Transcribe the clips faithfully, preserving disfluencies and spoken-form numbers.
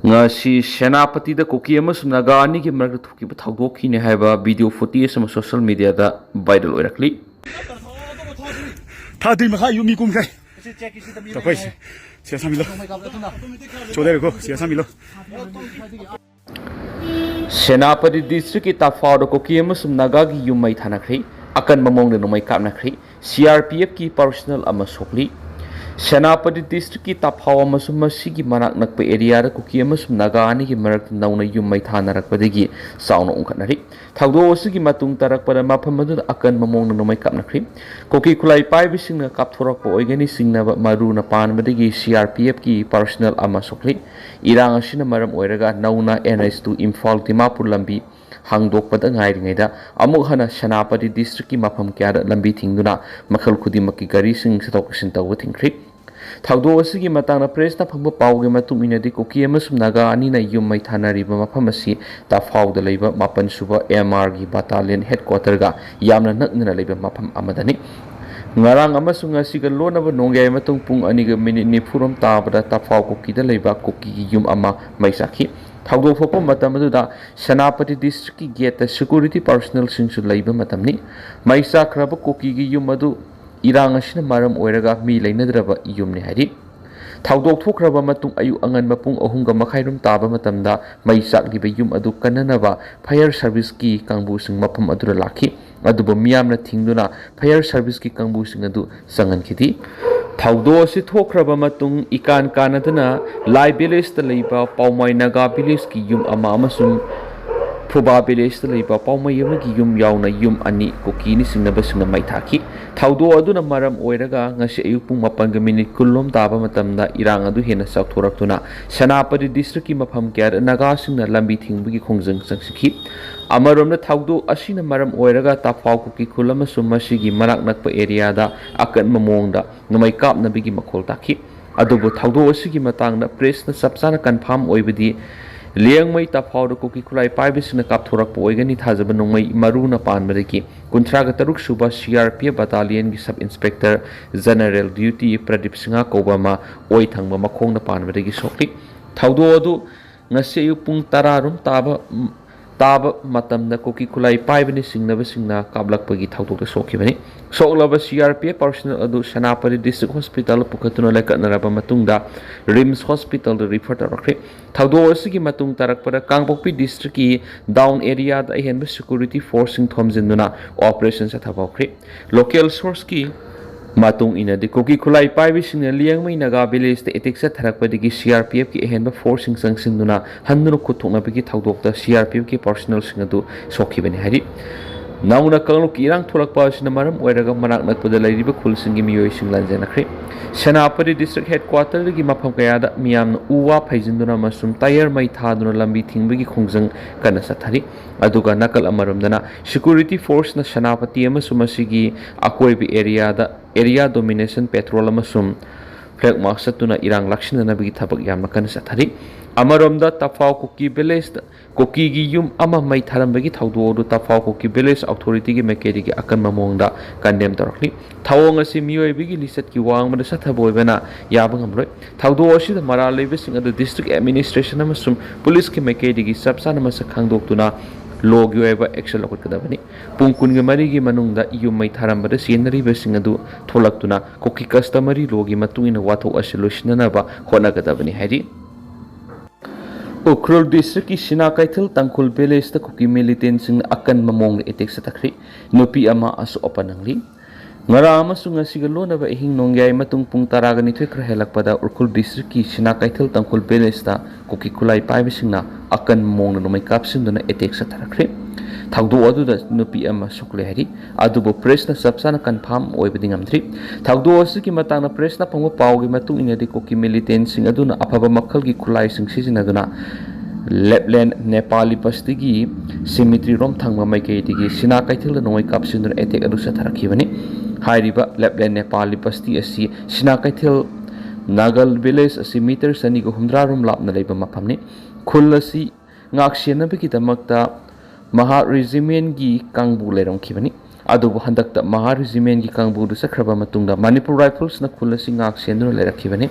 ꯉꯁꯤ ꯁꯦꯅꯥꯄꯇꯤꯗ ꯀꯨꯀꯤ ꯑꯃꯁꯨꯡ ꯅꯥꯒꯥ ꯑꯅꯤꯒꯤ ꯃꯔꯛꯇ ꯊꯣꯛꯈꯤꯕ ꯊꯧꯗꯣꯛ ꯈꯤꯅꯤ ꯍꯥꯏꯕ ꯚꯤꯗꯤꯑꯣ ꯐꯨꯇꯦꯖ ꯑꯃ ꯁꯣꯁꯤꯌꯦꯜ ꯃꯤꯗꯤꯌꯥꯗ ꯚꯥꯏꯔꯦꯜ ꯑꯣꯏꯔꯛꯂꯤ꯫ ꯊꯥꯗ꯭ꯔꯤ ꯃꯈꯥ ꯌꯨꯝ ꯃꯤ ꯀꯨꯝꯈ꯭ꯔꯦ꯫ ꯇꯧꯈꯣꯏꯁꯦ꯫ ꯁꯤ ꯑꯁꯥꯃꯤꯂꯣ꯫ ꯆꯣꯗꯦꯔꯦꯀꯣ, ꯁꯤ ꯑꯁꯥꯃꯤꯂꯣ꯫ ꯁꯦꯅꯥꯄꯇꯤ ꯗꯤꯁꯇ꯭ꯔꯤꯛꯀꯤ ꯇꯥꯐꯥꯎꯗ ꯀꯨꯀꯤ ꯑꯃꯁꯨꯡ ꯅꯥꯒꯥꯒꯤ ꯌꯨꯝ ꯃꯩ ꯊꯥꯅꯈ꯭ꯔꯦ꯫ ꯑꯀꯟꯕ ꯃꯑꯣꯡꯗ ꯅꯣꯡꯃꯩ ꯀꯥꯞꯅꯈ꯭ꯔꯦ꯫ ꯁꯤ ꯑꯥꯔ ꯄꯤ ꯑꯦꯐꯀꯤ ꯄꯥꯔꯁꯣꯅꯦꯜ ꯑꯃ ꯁꯣꯛꯂꯤ꯫ ꯁꯦꯅꯥꯄꯇꯤ ꯗꯤꯁꯇ꯭ꯔꯤꯛꯀꯤ ꯇꯥꯐꯥꯎ ꯑꯃꯁꯨꯡ ꯃꯁꯤꯒꯤ ꯃꯅꯥꯛ ꯅꯛꯄ ꯑꯦꯔꯤꯌꯥꯗ ꯀꯨꯀꯤ ꯑꯃꯁꯨꯡ ꯅꯥꯒꯥ ꯑꯅꯤꯒꯤ ꯃꯔꯛꯇ ꯅꯧꯅ ꯌꯨꯝ ꯃꯩ ꯊꯥꯅꯔꯛꯄꯗꯒꯤ ꯆꯥꯎꯅ ꯑꯣꯟꯈꯠꯅꯔꯤ꯫ ꯊꯧꯗꯣꯛ ꯑꯁꯤꯒꯤ ꯃꯇꯨꯡ ꯇꯥꯔꯛꯄꯗ ꯃꯐꯝ ꯑꯗꯨꯗ ꯑꯀꯟꯕ ꯃꯑꯣꯡꯗ ꯅꯣꯡꯃꯩ ꯀꯥꯞꯅꯈ꯭ꯔꯤ꯫ ꯀꯨꯀꯤ ꯈꯨꯠꯂꯥꯏ ꯄꯥꯏꯕꯁꯤꯡꯅ ꯀꯥꯞꯊꯣꯔꯛꯄ ꯑꯣꯏꯒꯅꯤ ꯆꯤꯡꯅꯕ ꯃꯔꯨꯅ ꯄꯥꯟꯕꯗꯒꯤ ꯁꯤ ꯑꯥꯔ ꯄꯤ ꯑꯦꯐꯀꯤ ꯄꯥꯔꯁꯣꯅꯦꯜ ꯑꯃ ꯁꯣꯛꯂꯤ꯫ ꯏꯔꯥꯡ ꯑꯁꯤꯅ ꯃꯔꯝ ꯑꯣꯏꯔꯒ ꯅꯧꯅ N H two Imphal Dimapur ꯂꯝꯕꯤ ꯍꯥꯡꯗꯣꯛꯄꯗ ꯉꯥꯏꯔꯤꯉꯩꯗ ꯑꯃꯨꯛ ꯍꯟꯅ ꯁꯦꯅꯥꯄꯇꯤ ꯗꯤꯁꯇ꯭ꯔꯤꯛꯀꯤ ꯃꯐꯝ ꯀꯌꯥꯗ ꯂꯝꯕꯤ ꯊꯤꯡꯗꯨꯅ ꯃꯈꯜ ꯈꯨꯗꯤꯡꯃꯛꯀꯤ ꯒꯥꯔꯤꯁꯤꯡ ꯆꯠꯊꯣꯛ ꯆꯠꯁꯤꯟ ꯇꯧꯕ ꯊꯤꯡꯈ꯭ꯔꯤ꯫ ꯊꯧꯗꯣꯛ ꯑꯁꯤꯒꯤ ꯃꯇꯥꯡꯗ ꯄ꯭ꯔꯦꯁꯅ ꯐꯪꯕ ꯄꯥꯎꯒꯤ ꯃꯇꯨꯡ ꯏꯟꯅꯗꯤ, ꯀꯨꯀꯤ ꯑꯃꯁꯨꯡ ꯅꯥꯒꯥ ꯑꯅꯤꯅ ꯌꯨꯝ ꯃꯩ ꯊꯥꯅꯔꯤꯕ ꯃꯐꯝ ꯑꯁꯤ ꯇꯥꯐꯥꯎꯗ ꯂꯩꯕ ꯃꯥꯄꯟ ꯁꯨꯕ ꯑꯦꯝ ꯑꯥꯔꯒꯤ ꯕꯇꯥꯂꯤꯌꯟ ꯍꯦꯗꯀ꯭ꯋꯥꯇꯔꯒ ꯌꯥꯝꯅ ꯅꯛꯅꯅ ꯂꯩꯕ ꯃꯐꯝ ꯑꯃꯗꯅꯤ꯫ ꯉꯔꯥꯡ ꯑꯃꯁꯨꯡ ꯉꯁꯤꯒ ꯂꯣꯟꯅꯕ ꯅꯣꯡꯌꯥꯏ ꯃꯇꯨꯡ ꯄꯨꯡ ꯑꯅꯤꯒ ꯃꯤꯅꯤꯠ ꯅꯤꯐꯨꯔꯣꯝ ꯇꯥꯕꯗ ꯇꯥꯐꯥꯎ ꯀꯨꯀꯤꯗ ꯂꯩꯕ ꯀꯨꯀꯤꯒꯤ ꯌꯨꯝ ꯑꯃ ꯃꯩ ꯆꯥꯛꯈꯤ꯫ ꯊꯧꯗꯣꯛ ꯊꯣꯛꯄ ꯃꯇꯝ ꯑꯗꯨꯗ ꯁꯦꯅꯥꯄꯇꯤ ꯗꯤꯁꯇ꯭ꯔꯤꯛꯀꯤ ꯒꯦꯠꯇ ꯁꯦꯀ꯭ꯌꯨꯔꯤꯇꯤ ꯄꯥꯔꯁꯣꯅꯦꯜꯁꯤꯡꯁꯨ ꯂꯩꯕ ꯃꯇꯝꯅꯤ꯫ ꯃꯩ ꯆꯥꯛꯈ꯭ꯔꯕ ꯀꯨꯀꯤꯒꯤ ꯌꯨꯝ ꯑꯗꯨ ꯏꯔꯥꯡ ꯑꯁꯤꯅ ꯃꯔꯝ ꯑꯣꯏꯔꯒ ꯃꯤ ꯂꯩꯅꯗ꯭ꯔꯕ ꯌꯨꯝꯅꯤ ꯍꯥꯏꯔꯤ꯫ ꯊꯧꯗꯣꯛ ꯊꯣꯛꯈ꯭ꯔꯕ ꯃꯇꯨꯡ ꯑꯌꯨꯛ ꯑꯉꯟꯕ ꯄꯨꯡ ꯑꯍꯨꯝꯒ ꯃꯈꯥꯏꯔꯣꯝ ꯇꯥꯕ ꯃꯇꯝꯗ ꯃꯩ ꯆꯥꯛꯂꯤꯕ ꯌꯨꯝ ꯑꯗꯨ ꯀꯟꯅꯅꯕ ꯐꯥꯌꯔ ꯁꯥꯔꯚꯤꯁꯀꯤ ꯀꯥꯡꯕꯨꯁꯤꯡ ꯃꯐꯝ ꯑꯗꯨꯗ ꯂꯥꯛꯈꯤ꯫ ꯑꯗꯨꯕꯨ ꯃꯤꯌꯥꯝꯅ ꯊꯤꯡꯗꯨꯅ ꯐꯥꯌꯔ ꯁꯥꯔꯚꯤꯁꯀꯤ ꯀꯥꯡꯕꯨꯁꯤꯡ ꯑꯗꯨ ꯆꯪꯍꯟꯈꯤꯗꯦ꯫ ꯊꯧꯗꯣꯛ ꯑꯁꯤ ꯊꯣꯛꯈ꯭ꯔꯕ ꯃꯇꯨꯡ ꯏꯀꯥꯟ ꯀꯥꯟꯅꯗꯅ ꯂꯥꯏ ꯚꯤꯂꯦꯖꯇ ꯂꯩꯕ ꯄꯥꯎꯃꯥꯏ ꯅꯥꯒꯥ ꯚꯤꯂꯦꯖꯀꯤ ꯌꯨꯝ ꯑꯃ ꯑꯃꯁꯨꯡ ꯐꯨꯕꯥ ꯚꯤꯂꯦꯖꯇ ꯂꯩꯕ ꯄꯥꯎꯃꯩ ꯑꯃꯒꯤ ꯌꯨꯝ ꯌꯥꯎꯅ ꯌꯨꯝ ꯑꯅꯤ ꯀꯨꯀꯤꯅ ꯆꯤꯡꯅꯕꯁꯤꯡꯅ ꯃꯩ ꯊꯥꯈꯤ꯫ ꯊꯧꯗꯣꯛ ꯑꯗꯨꯅ ꯃꯔꯝ ꯑꯣꯏꯔꯒ ꯉꯁꯤ ꯑꯌꯨꯛ ꯄꯨꯡ ꯃꯥꯄꯟꯒ ꯃꯤꯅꯤꯠ ꯀꯨꯟꯂꯣꯝ ꯇꯥꯕ ꯃꯇꯝꯗ ꯏꯔꯥꯡ ꯑꯗꯨ ꯍꯦꯟꯅ ꯆꯥꯎꯊꯣꯔꯛꯇꯨꯅ ꯁꯦꯅꯥꯄꯇꯤ ꯗꯤꯁꯇ꯭ꯔꯤꯛꯀꯤ ꯃꯐꯝ ꯀꯌꯥꯗ ꯅꯥꯒꯥꯁꯤꯡꯅ ꯂꯝꯕꯤ ꯊꯤꯡꯕꯒꯤ ꯈꯣꯡꯖꯪ ꯆꯪꯁꯤꯟꯈꯤ꯫ ꯑꯃꯔꯣꯝꯗ ꯊꯧꯗꯣꯛ ꯑꯁꯤꯅ ꯃꯔꯝ ꯑꯣꯏꯔꯒ ꯇꯥꯐꯥꯎ ꯀꯨꯀꯤ ꯈꯨꯜ ꯑꯃꯁꯨꯡ ꯃꯁꯤꯒꯤ ꯃꯅꯥꯛ ꯅꯛꯄ ꯑꯦꯔꯤꯌꯥꯗ ꯑꯀꯟꯕ ꯃꯑꯣꯡꯗ ꯅꯣꯡꯃꯩ ꯀꯥꯞꯅꯕꯒꯤ ꯃꯈꯣꯜ ꯇꯥꯈꯤ꯫ ꯑꯗꯨꯕꯨ ꯊꯧꯗꯣꯛ ꯑꯁꯤꯒꯤ ꯃꯇꯥꯡꯗ ꯄ꯭ꯔꯦꯁꯅ ꯆꯞ ꯆꯥꯅ ꯀꯟꯐꯥꯝ ꯑꯣꯏꯕꯗꯤ ꯂꯤꯌꯥꯡꯃꯩ ꯇꯥꯐꯥꯎꯗ ꯀꯨꯀꯤ ꯈꯨꯠꯂꯥꯏ ꯄꯥꯏꯕꯁꯤꯡꯅ ꯀꯥꯞꯊꯣꯔꯛꯄ ꯑꯣꯏꯒꯅꯤ ꯊꯥꯖꯕ ꯅꯣꯡꯃꯩ ꯃꯔꯨꯅ ꯄꯥꯟꯕꯗꯒꯤ ꯀꯨꯟꯊ꯭ꯔꯥꯒ ꯇꯔꯨꯛ ꯁꯨꯕ ꯁꯤ ꯑꯥꯔ ꯄꯤ ꯑꯦꯐ ꯕꯇꯥꯂꯤꯌꯟꯒꯤ sub inspector general duty Pradeep Singh ꯀꯧꯕ ꯑꯃ ꯑꯣꯏ ꯊꯪꯕ ꯃꯈꯣꯡꯗ ꯄꯥꯟꯕꯗꯒꯤ ꯁꯣꯛꯂꯤ꯫ ꯊꯧꯗꯣꯛ ꯑꯗꯨ ꯉꯁꯤ ꯑꯌꯨꯛ ꯄꯨꯡ ꯇꯔꯥ ꯔꯣꯝ ꯇꯥꯕ ꯇꯥꯕ ꯃꯇꯝꯗ ꯀꯨꯀꯤ ꯈꯨꯠꯂꯥꯏ ꯄꯥꯏꯕꯅ ꯆꯤꯡꯅꯕꯁꯤꯡꯅ ꯀꯥꯞꯂꯛꯄꯒꯤ ꯊꯧꯗꯣꯛꯇ ꯁꯣꯛꯈꯤꯕꯅꯤ꯫ ꯁꯣꯛꯂꯕ C R P F personnel ꯑꯗꯨ ꯁꯦꯅꯥꯄꯇꯤ District Hospital ꯄꯨꯈꯠꯇꯨꯅ ꯂꯥꯏꯀꯠꯅꯔꯕ ꯃꯇꯨꯡꯗ RIMS Hospitalꯗ refer ꯇꯧꯔꯛꯈ꯭ꯔꯦ꯫ ꯊꯧꯗꯣꯛ ꯑꯁꯤꯒꯤ ꯃꯇꯨꯡ ꯇꯥꯔꯛꯄꯗ ꯀꯥꯡꯄꯣꯛꯄꯤ Districtꯀꯤ down areaꯗ ꯑꯍꯦꯟꯕ security forceꯁꯤꯡ ꯊꯣꯝꯖꯤꯟꯗꯨꯅ operation ꯆꯠꯊꯕ ꯍꯧꯈ꯭ꯔꯦ꯫ Local sourceꯀꯤ ꯃꯇꯨꯡ ꯏꯟꯅꯗꯤ, ꯀꯨꯀꯤ ꯈꯨꯠꯂꯥꯏ ꯄꯥꯏꯕꯁꯤꯡꯅ Liangmai Naga villageꯇ attack ꯆꯠꯊꯔꯛꯄꯗꯒꯤ C R P Fꯀꯤ ꯑꯍꯦꯟꯕ forceꯁꯤꯡ ꯆꯪꯁꯤꯟꯗꯨꯅ ꯍꯟꯗꯨꯅ ꯈꯨꯠ ꯊꯣꯛꯅꯕꯒꯤ ꯊꯧꯗꯣꯛꯇ C R P Fꯀꯤ personnelꯁꯤꯡ ꯑꯗꯨ ꯁꯣꯛꯈꯤꯕꯅꯤ ꯍꯥꯏꯔꯤ꯫ ꯅꯧꯅ ꯀꯥꯡꯂꯨꯞꯀꯤ ꯏꯔꯥꯡ ꯊꯣꯛꯂꯛꯄ ꯑꯁꯤꯅ ꯃꯔꯝ ꯑꯣꯏꯔꯒ ꯃꯅꯥꯛ ꯅꯛꯄꯗ ꯂꯩꯔꯤꯕ ꯈꯨꯜꯁꯤꯡꯒꯤ ꯃꯤꯑꯣꯏꯁꯤꯡ ꯂꯥꯟꯖꯦꯟꯅꯈ꯭ꯔꯦ꯫ ꯁꯦꯅꯥꯄꯇꯤ District Headquarterꯗꯒꯤ ꯃꯐꯝ ꯀꯌꯥꯗ ꯃꯤꯌꯥꯝꯅ ꯎ ꯋꯥ ꯐꯩꯖꯤꯟꯗꯨꯅ ꯑꯃꯁꯨꯡ tyre ꯃꯩ ꯊꯥꯗꯨꯅ ꯂꯝꯕꯤ ꯊꯤꯡꯕꯒꯤ ꯈꯣꯡꯖꯪ ꯀꯟꯅ ꯆꯠꯊꯔꯤ꯫ ꯑꯗꯨꯒ ꯅꯥꯀꯜ ꯑꯃꯔꯣꯝꯗꯅ security forceꯅ ꯁꯦꯅꯥꯄꯇꯤ ꯑꯃꯁꯨꯡ ꯃꯁꯤꯒꯤ ꯑꯀꯣꯏꯕ areaꯗ area domination patrol ꯑꯃꯁꯨꯡ flag march ꯆꯠꯇꯨꯅ ꯏꯔꯥꯡ ꯂꯥꯛꯁꯤꯟꯅꯅꯕꯒꯤ ꯊꯕꯛ ꯌꯥꯝꯅ ꯀꯟꯅ ꯆꯠꯊꯔꯤ꯫ ꯑꯃꯔꯣꯝꯗ ꯇꯐꯥꯎ ꯀꯨꯀꯤ villageꯇ ꯀꯨꯀꯤꯒꯤ ꯌꯨꯝ ꯑꯃ ꯃꯩ ꯊꯥꯔꯝꯕꯒꯤ ꯊꯧꯗꯣꯛ ꯑꯗꯨ ꯇꯐꯥꯎ ꯀꯨꯀꯤ village authorityꯒꯤ ꯃꯥꯏꯀꯩꯗꯒꯤ ꯑꯀꯟꯕ ꯃꯑꯣꯡꯗ condemn ꯇꯧꯔꯛꯂꯤ꯫ ꯊꯧꯑꯣꯡ ꯑꯁꯤ ꯃꯤꯑꯣꯏꯕꯒꯤ ꯂꯤꯆꯠꯀꯤ ꯋꯥꯡꯃꯗ ꯆꯠꯊꯕ ꯑꯣꯏꯕꯅ ꯌꯥꯕ ꯉꯝꯂꯣꯏ꯫ ꯊꯧꯗꯣꯛ ꯑꯁꯤꯗ ꯃꯔꯥꯜ ꯂꯩꯕꯁꯤꯡ ꯑꯗꯨ district administration ꯑꯃꯁꯨꯡ policeꯀꯤ ꯃꯥꯏꯀꯩꯗꯒꯤ ꯆꯞ ꯆꯥꯅ ꯃꯁꯛ ꯈꯪꯗꯣꯛꯇꯨꯅ lawꯒꯤ ꯑꯣꯏꯕ action ꯂꯧꯈꯠꯀꯗꯕꯅꯤ꯫ ꯄꯨꯡ ꯀꯨꯟꯒ ꯃꯔꯤꯒꯤ ꯃꯅꯨꯡꯗ ꯌꯨꯝ ꯃꯩ ꯊꯥꯔꯝꯕꯗ ꯆꯦꯟꯅꯔꯤꯕꯁꯤꯡ ꯑꯗꯨ ꯊꯣꯛꯂꯛꯇꯨꯅ ꯀꯨꯀꯤ customary lawꯒꯤ ꯃꯇꯨꯡ ꯏꯟꯅ ꯋꯥꯊꯣꯛ ꯑꯁꯤ ꯂꯣꯏꯁꯤꯟꯅꯅꯕ ꯍꯣꯠꯅꯒꯗꯕꯅꯤ ꯍꯥꯏꯔꯤ꯫ ꯎꯈ꯭ꯔꯨꯜ districtꯀꯤ ꯁꯤꯅꯥ ꯀꯩꯊꯦꯜ ꯇꯥꯡꯈꯨꯜ villageꯇ ꯀꯨꯀꯤ militantꯁꯤꯡꯅ ꯑꯀꯟꯕ ꯃꯑꯣꯡꯗ attack ꯆꯠꯊꯈ꯭ꯔꯤ꯫ ꯅꯨꯄꯤ ꯑꯃ ꯑꯁꯣꯛ ꯑꯄꯟ ꯅꯪꯂꯤ꯫ ꯉꯔꯥꯡ ꯑꯃꯁꯨꯡ ꯉꯁꯤꯒ ꯂꯣꯟꯅꯕ ꯑꯍꯤꯡ ꯅꯣꯡꯌꯥꯏ ꯃꯇꯨꯡ ꯄꯨꯡ ꯇꯔꯥꯒ ꯅꯤꯊꯣꯏ ꯈꯔ ꯍꯦꯜꯂꯛꯄꯗ ꯎꯈ꯭ꯔꯨꯜ districtꯀꯤ ꯁꯤꯅꯥ ꯀꯩꯊꯦꯜ ꯇꯥꯡꯈꯨꯜ villageꯇ ꯀꯨꯀꯤ ꯈꯨꯠꯂꯥꯏ ꯄꯥꯏꯕꯁꯤꯡꯅ ꯑꯀꯟꯕ ꯃꯑꯣꯡꯗ ꯅꯣꯡꯃꯩ ꯀꯥꯞꯁꯤꯟꯗꯨꯅ attack ꯆꯠꯊꯔꯛꯈ꯭ꯔꯦ꯫ ꯊꯧꯗꯣꯛ ꯑꯗꯨꯗ ꯅꯨꯄꯤ ꯑꯃ ꯁꯣꯛꯂꯦ ꯍꯥꯏꯔꯤ꯫ ꯑꯗꯨꯕꯨ pressꯅ ꯆꯞ ꯆꯥꯅ confirm ꯑꯣꯏꯕꯗꯤ ꯉꯝꯗ꯭ꯔꯤ꯫ ꯊꯧꯗꯣꯛ ꯑꯁꯤꯒꯤ ꯃꯇꯥꯡꯗ pressꯅ ꯐꯪꯕ ꯄꯥꯎꯒꯤ ꯃꯇꯨꯡ ꯏꯟꯅꯗꯤ, ꯀꯨꯀꯤ militantꯁꯤꯡ ꯑꯗꯨꯅ ꯑꯐꯕ ꯃꯈꯜꯒꯤ ꯈꯨꯠꯂꯥꯏꯁꯤꯡ ꯁꯤꯖꯤꯟꯅꯗꯨꯅ ꯂꯦꯞꯂꯦꯟ ꯅꯦꯄꯥꯂꯤ ꯕꯁꯇꯤꯒꯤ cemetery ꯔꯣꯝ ꯊꯪꯕ ꯃꯥꯏꯀꯩꯗꯒꯤ ꯁꯤꯅꯥ ꯀꯩꯊꯦꯜꯗ ꯅꯣꯡꯃꯩ ꯀꯥꯞꯁꯤꯟꯗꯨꯅ attack ꯑꯗꯨ ꯆꯠꯊꯔꯛꯈꯤꯕꯅꯤ꯫ ꯍꯥꯏꯔꯤꯕ ꯂꯦꯞꯂꯦꯟ ꯅꯦꯄꯥꯂꯤ ꯕꯁꯇꯤ ꯑꯁꯤ ꯁꯤꯅꯥ ꯀꯩꯊꯦꯜ ꯅꯥꯒꯜ village ꯑꯁꯤ meter ꯆꯅꯤꯒ ꯍꯨꯝꯗ꯭ꯔꯥ ꯔꯣꯝ ꯂꯥꯞꯅ ꯂꯩꯕ ꯃꯐꯝꯅꯤ꯫ ꯈꯨꯜ ꯑꯁꯤ ꯉꯥꯛ ꯁꯦꯟꯅꯕꯒꯤꯗꯃꯛꯇ ꯃꯍꯥꯔ regimentꯀꯤ ꯀꯥꯡꯕꯨ ꯂꯩꯔꯝꯈꯤꯕꯅꯤ꯫ ꯑꯗꯨꯕꯨ ꯍꯟꯗꯛꯇ ꯃꯍꯥꯔ regimentꯀꯤ ꯀꯥꯡꯕꯨꯗꯨ ꯆꯠꯈ꯭ꯔꯕ ꯃꯇꯨꯡꯗ ꯃꯅꯤꯄꯨꯔ Riflesꯅ ꯈꯨꯜ ꯑꯁꯤ ꯉꯥꯛ ꯁꯦꯟꯗꯨꯅ ꯂꯩꯔꯛꯈꯤꯕꯅꯤ꯫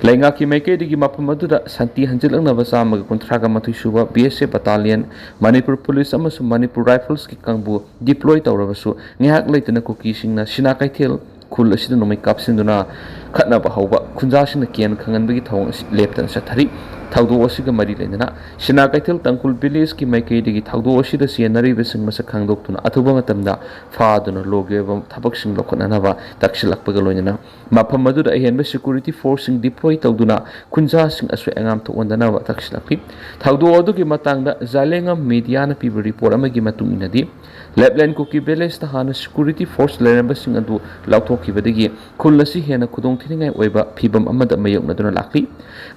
ꯂꯩꯉꯥꯛꯀꯤ ꯃꯥꯏꯀꯩꯗꯒꯤ ꯃꯐꯝ ꯑꯗꯨꯗ ꯁꯥꯟꯇꯤ ꯍꯟꯖꯤꯜꯂꯛꯅꯕ ꯆꯥꯝꯃꯒ ꯀꯨꯟꯊ꯭ꯔꯥꯒ ꯃꯥꯊꯣꯏ ꯁꯨꯕ B S F Battalion, Manipur police ꯑꯃꯁꯨꯡ ꯃꯅꯤꯄꯨꯔ ꯔꯥꯏꯐꯜꯁꯀꯤ ꯀꯥꯡꯕꯨ deploy ꯇꯧꯔꯕꯁꯨ, ꯉꯥꯏꯍꯥꯛ ꯂꯩꯇꯅ ꯀꯨꯀꯤꯁꯤꯡꯅ ꯁꯤꯅꯥ ꯀꯩꯊꯦꯜ ꯈꯨꯜ ꯑꯁꯤꯗ ꯅꯣꯡꯃꯩ ꯀꯥꯞꯁꯤꯟꯗꯨꯅ ꯈꯠꯅꯕ ꯍꯧꯕ, ꯈꯨꯟꯖꯥꯁꯤꯡꯅ ꯀꯤꯍꯟ ꯈꯪꯍꯟꯕꯒꯤ ꯊꯧꯑꯣꯡ ꯑꯁꯤ ꯂꯦꯞꯇꯅ ꯆꯠꯊꯔꯤ꯫ ꯊꯧꯗꯣꯛ ꯑꯁꯤꯒ ꯃꯔꯤ ꯂꯩꯅꯅ ꯁꯤꯅꯥ ꯀꯩꯊꯦꯜ ꯇꯥꯡꯈꯨꯜ ꯚꯤꯂꯦꯖꯀꯤ ꯃꯥꯏꯀꯩꯗꯒꯤ ꯊꯧꯗꯣꯛ ꯑꯁꯤꯗ ꯆꯦꯟꯅꯔꯤꯕꯁꯤꯡ ꯃꯁꯛ ꯈꯪꯗꯣꯛꯇꯨꯅ ꯑꯊꯨꯕ ꯃꯇꯝꯗ ꯐꯥꯗꯨꯅ ꯂꯣꯒꯤ ꯑꯣꯏꯕ ꯊꯕꯛꯁꯤꯡ ꯂꯧꯈꯠꯅꯅꯕ ꯇꯛꯁꯤꯜꯂꯛꯄꯒ ꯂꯣꯏꯅꯅ ꯃꯐꯝ ꯑꯗꯨꯗ ꯑꯍꯦꯟꯕ security forceꯁꯤꯡ deploy ꯇꯧꯗꯨꯅ ꯈꯨꯟꯖꯥꯁꯤꯡ ꯑꯁꯣꯏ ꯑꯉꯥꯝ ꯊꯣꯛꯍꯟꯗꯅꯕ ꯇꯛꯁꯤꯜꯂꯛꯂꯤ꯫ ꯊꯧꯗꯣꯛ ꯑꯗꯨꯒꯤ ꯃꯇꯥꯡꯗ ꯖꯥꯂꯦꯡꯉꯝ ꯃꯤꯗꯤꯌꯥꯅ ꯄꯤꯕ report ꯑꯃꯒꯤ ꯃꯇꯨꯡ ꯏꯟꯅꯗꯤ, ꯂꯦꯞꯂꯦꯟ ꯀꯨꯀꯤ ꯚꯤꯂꯦꯖꯇ ꯍꯥꯟꯅ security force ꯂꯩꯔꯝꯕꯁꯤꯡ ꯑꯗꯨ ꯂꯧꯊꯣꯛꯈꯤꯕꯗꯒꯤ ꯈꯨꯜ ꯑꯁꯤ ꯍꯦꯟꯅ ꯈꯨꯗꯣꯡꯊꯤꯅꯤꯡꯉꯥꯏ ꯑꯣꯏꯕ ꯐꯤꯚꯝ ꯑꯃꯗ ꯃꯥꯌꯣꯛꯅꯗꯨꯅ ꯂꯥꯛꯂꯤ꯫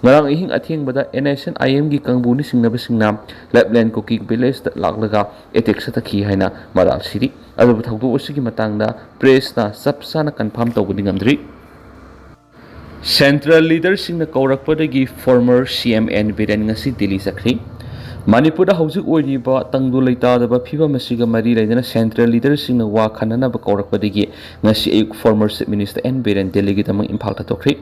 ꯉꯔꯥꯡ ꯑꯍꯤꯡ ꯑꯊꯦꯡꯕꯗ N S N I Mꯒꯤ ꯀꯥꯡꯕꯨꯅ ꯆꯤꯡꯅꯕꯁꯤꯡꯅ ꯂꯦꯞꯂꯦꯟ ꯀꯨꯀꯤ ꯚꯤꯂꯦꯖꯇ ꯂꯥꯛꯂꯒ attack ꯆꯠꯊꯈꯤ ꯍꯥꯏꯅ ꯃꯔꯥꯜ ꯁꯤꯔꯤ꯫ ꯑꯗꯨꯕꯨ ꯊꯧꯗꯣꯛ ꯑꯁꯤꯒꯤ ꯃꯇꯥꯡꯗ pressꯅ ꯆꯞ ꯆꯥꯅ confirm ꯇꯧꯕꯗꯤ ꯉꯝꯗ꯭ꯔꯤ꯫ Central leaderꯁꯤꯡꯅ ꯀꯧꯔꯛꯄꯗꯒꯤ former C M N Biren ꯉꯁꯤ ꯗꯤꯜꯂꯤ ꯆꯠꯈ꯭ꯔꯤ꯫ ꯃꯅꯤꯄꯨꯔꯗ ꯍꯧꯖꯤꯛ ꯑꯣꯏꯔꯤꯕ ꯇꯪꯗꯨ ꯂꯩꯇꯥꯗꯕ ꯐꯤꯕꯝ ꯑꯁꯤꯒ ꯃꯔꯤ ꯂꯩꯅꯅ central leaderꯁꯤꯡꯅ ꯋꯥ ꯈꯟꯅꯅꯕ ꯀꯧꯔꯛꯄꯗꯒꯤ ꯉꯁꯤ ꯑꯌꯨꯛ former Chief Minister N Biren ꯗꯤꯜꯂꯤꯒꯤꯗꯃꯛ Imphal ꯊꯥꯗꯣꯛꯈ꯭ꯔꯤ꯫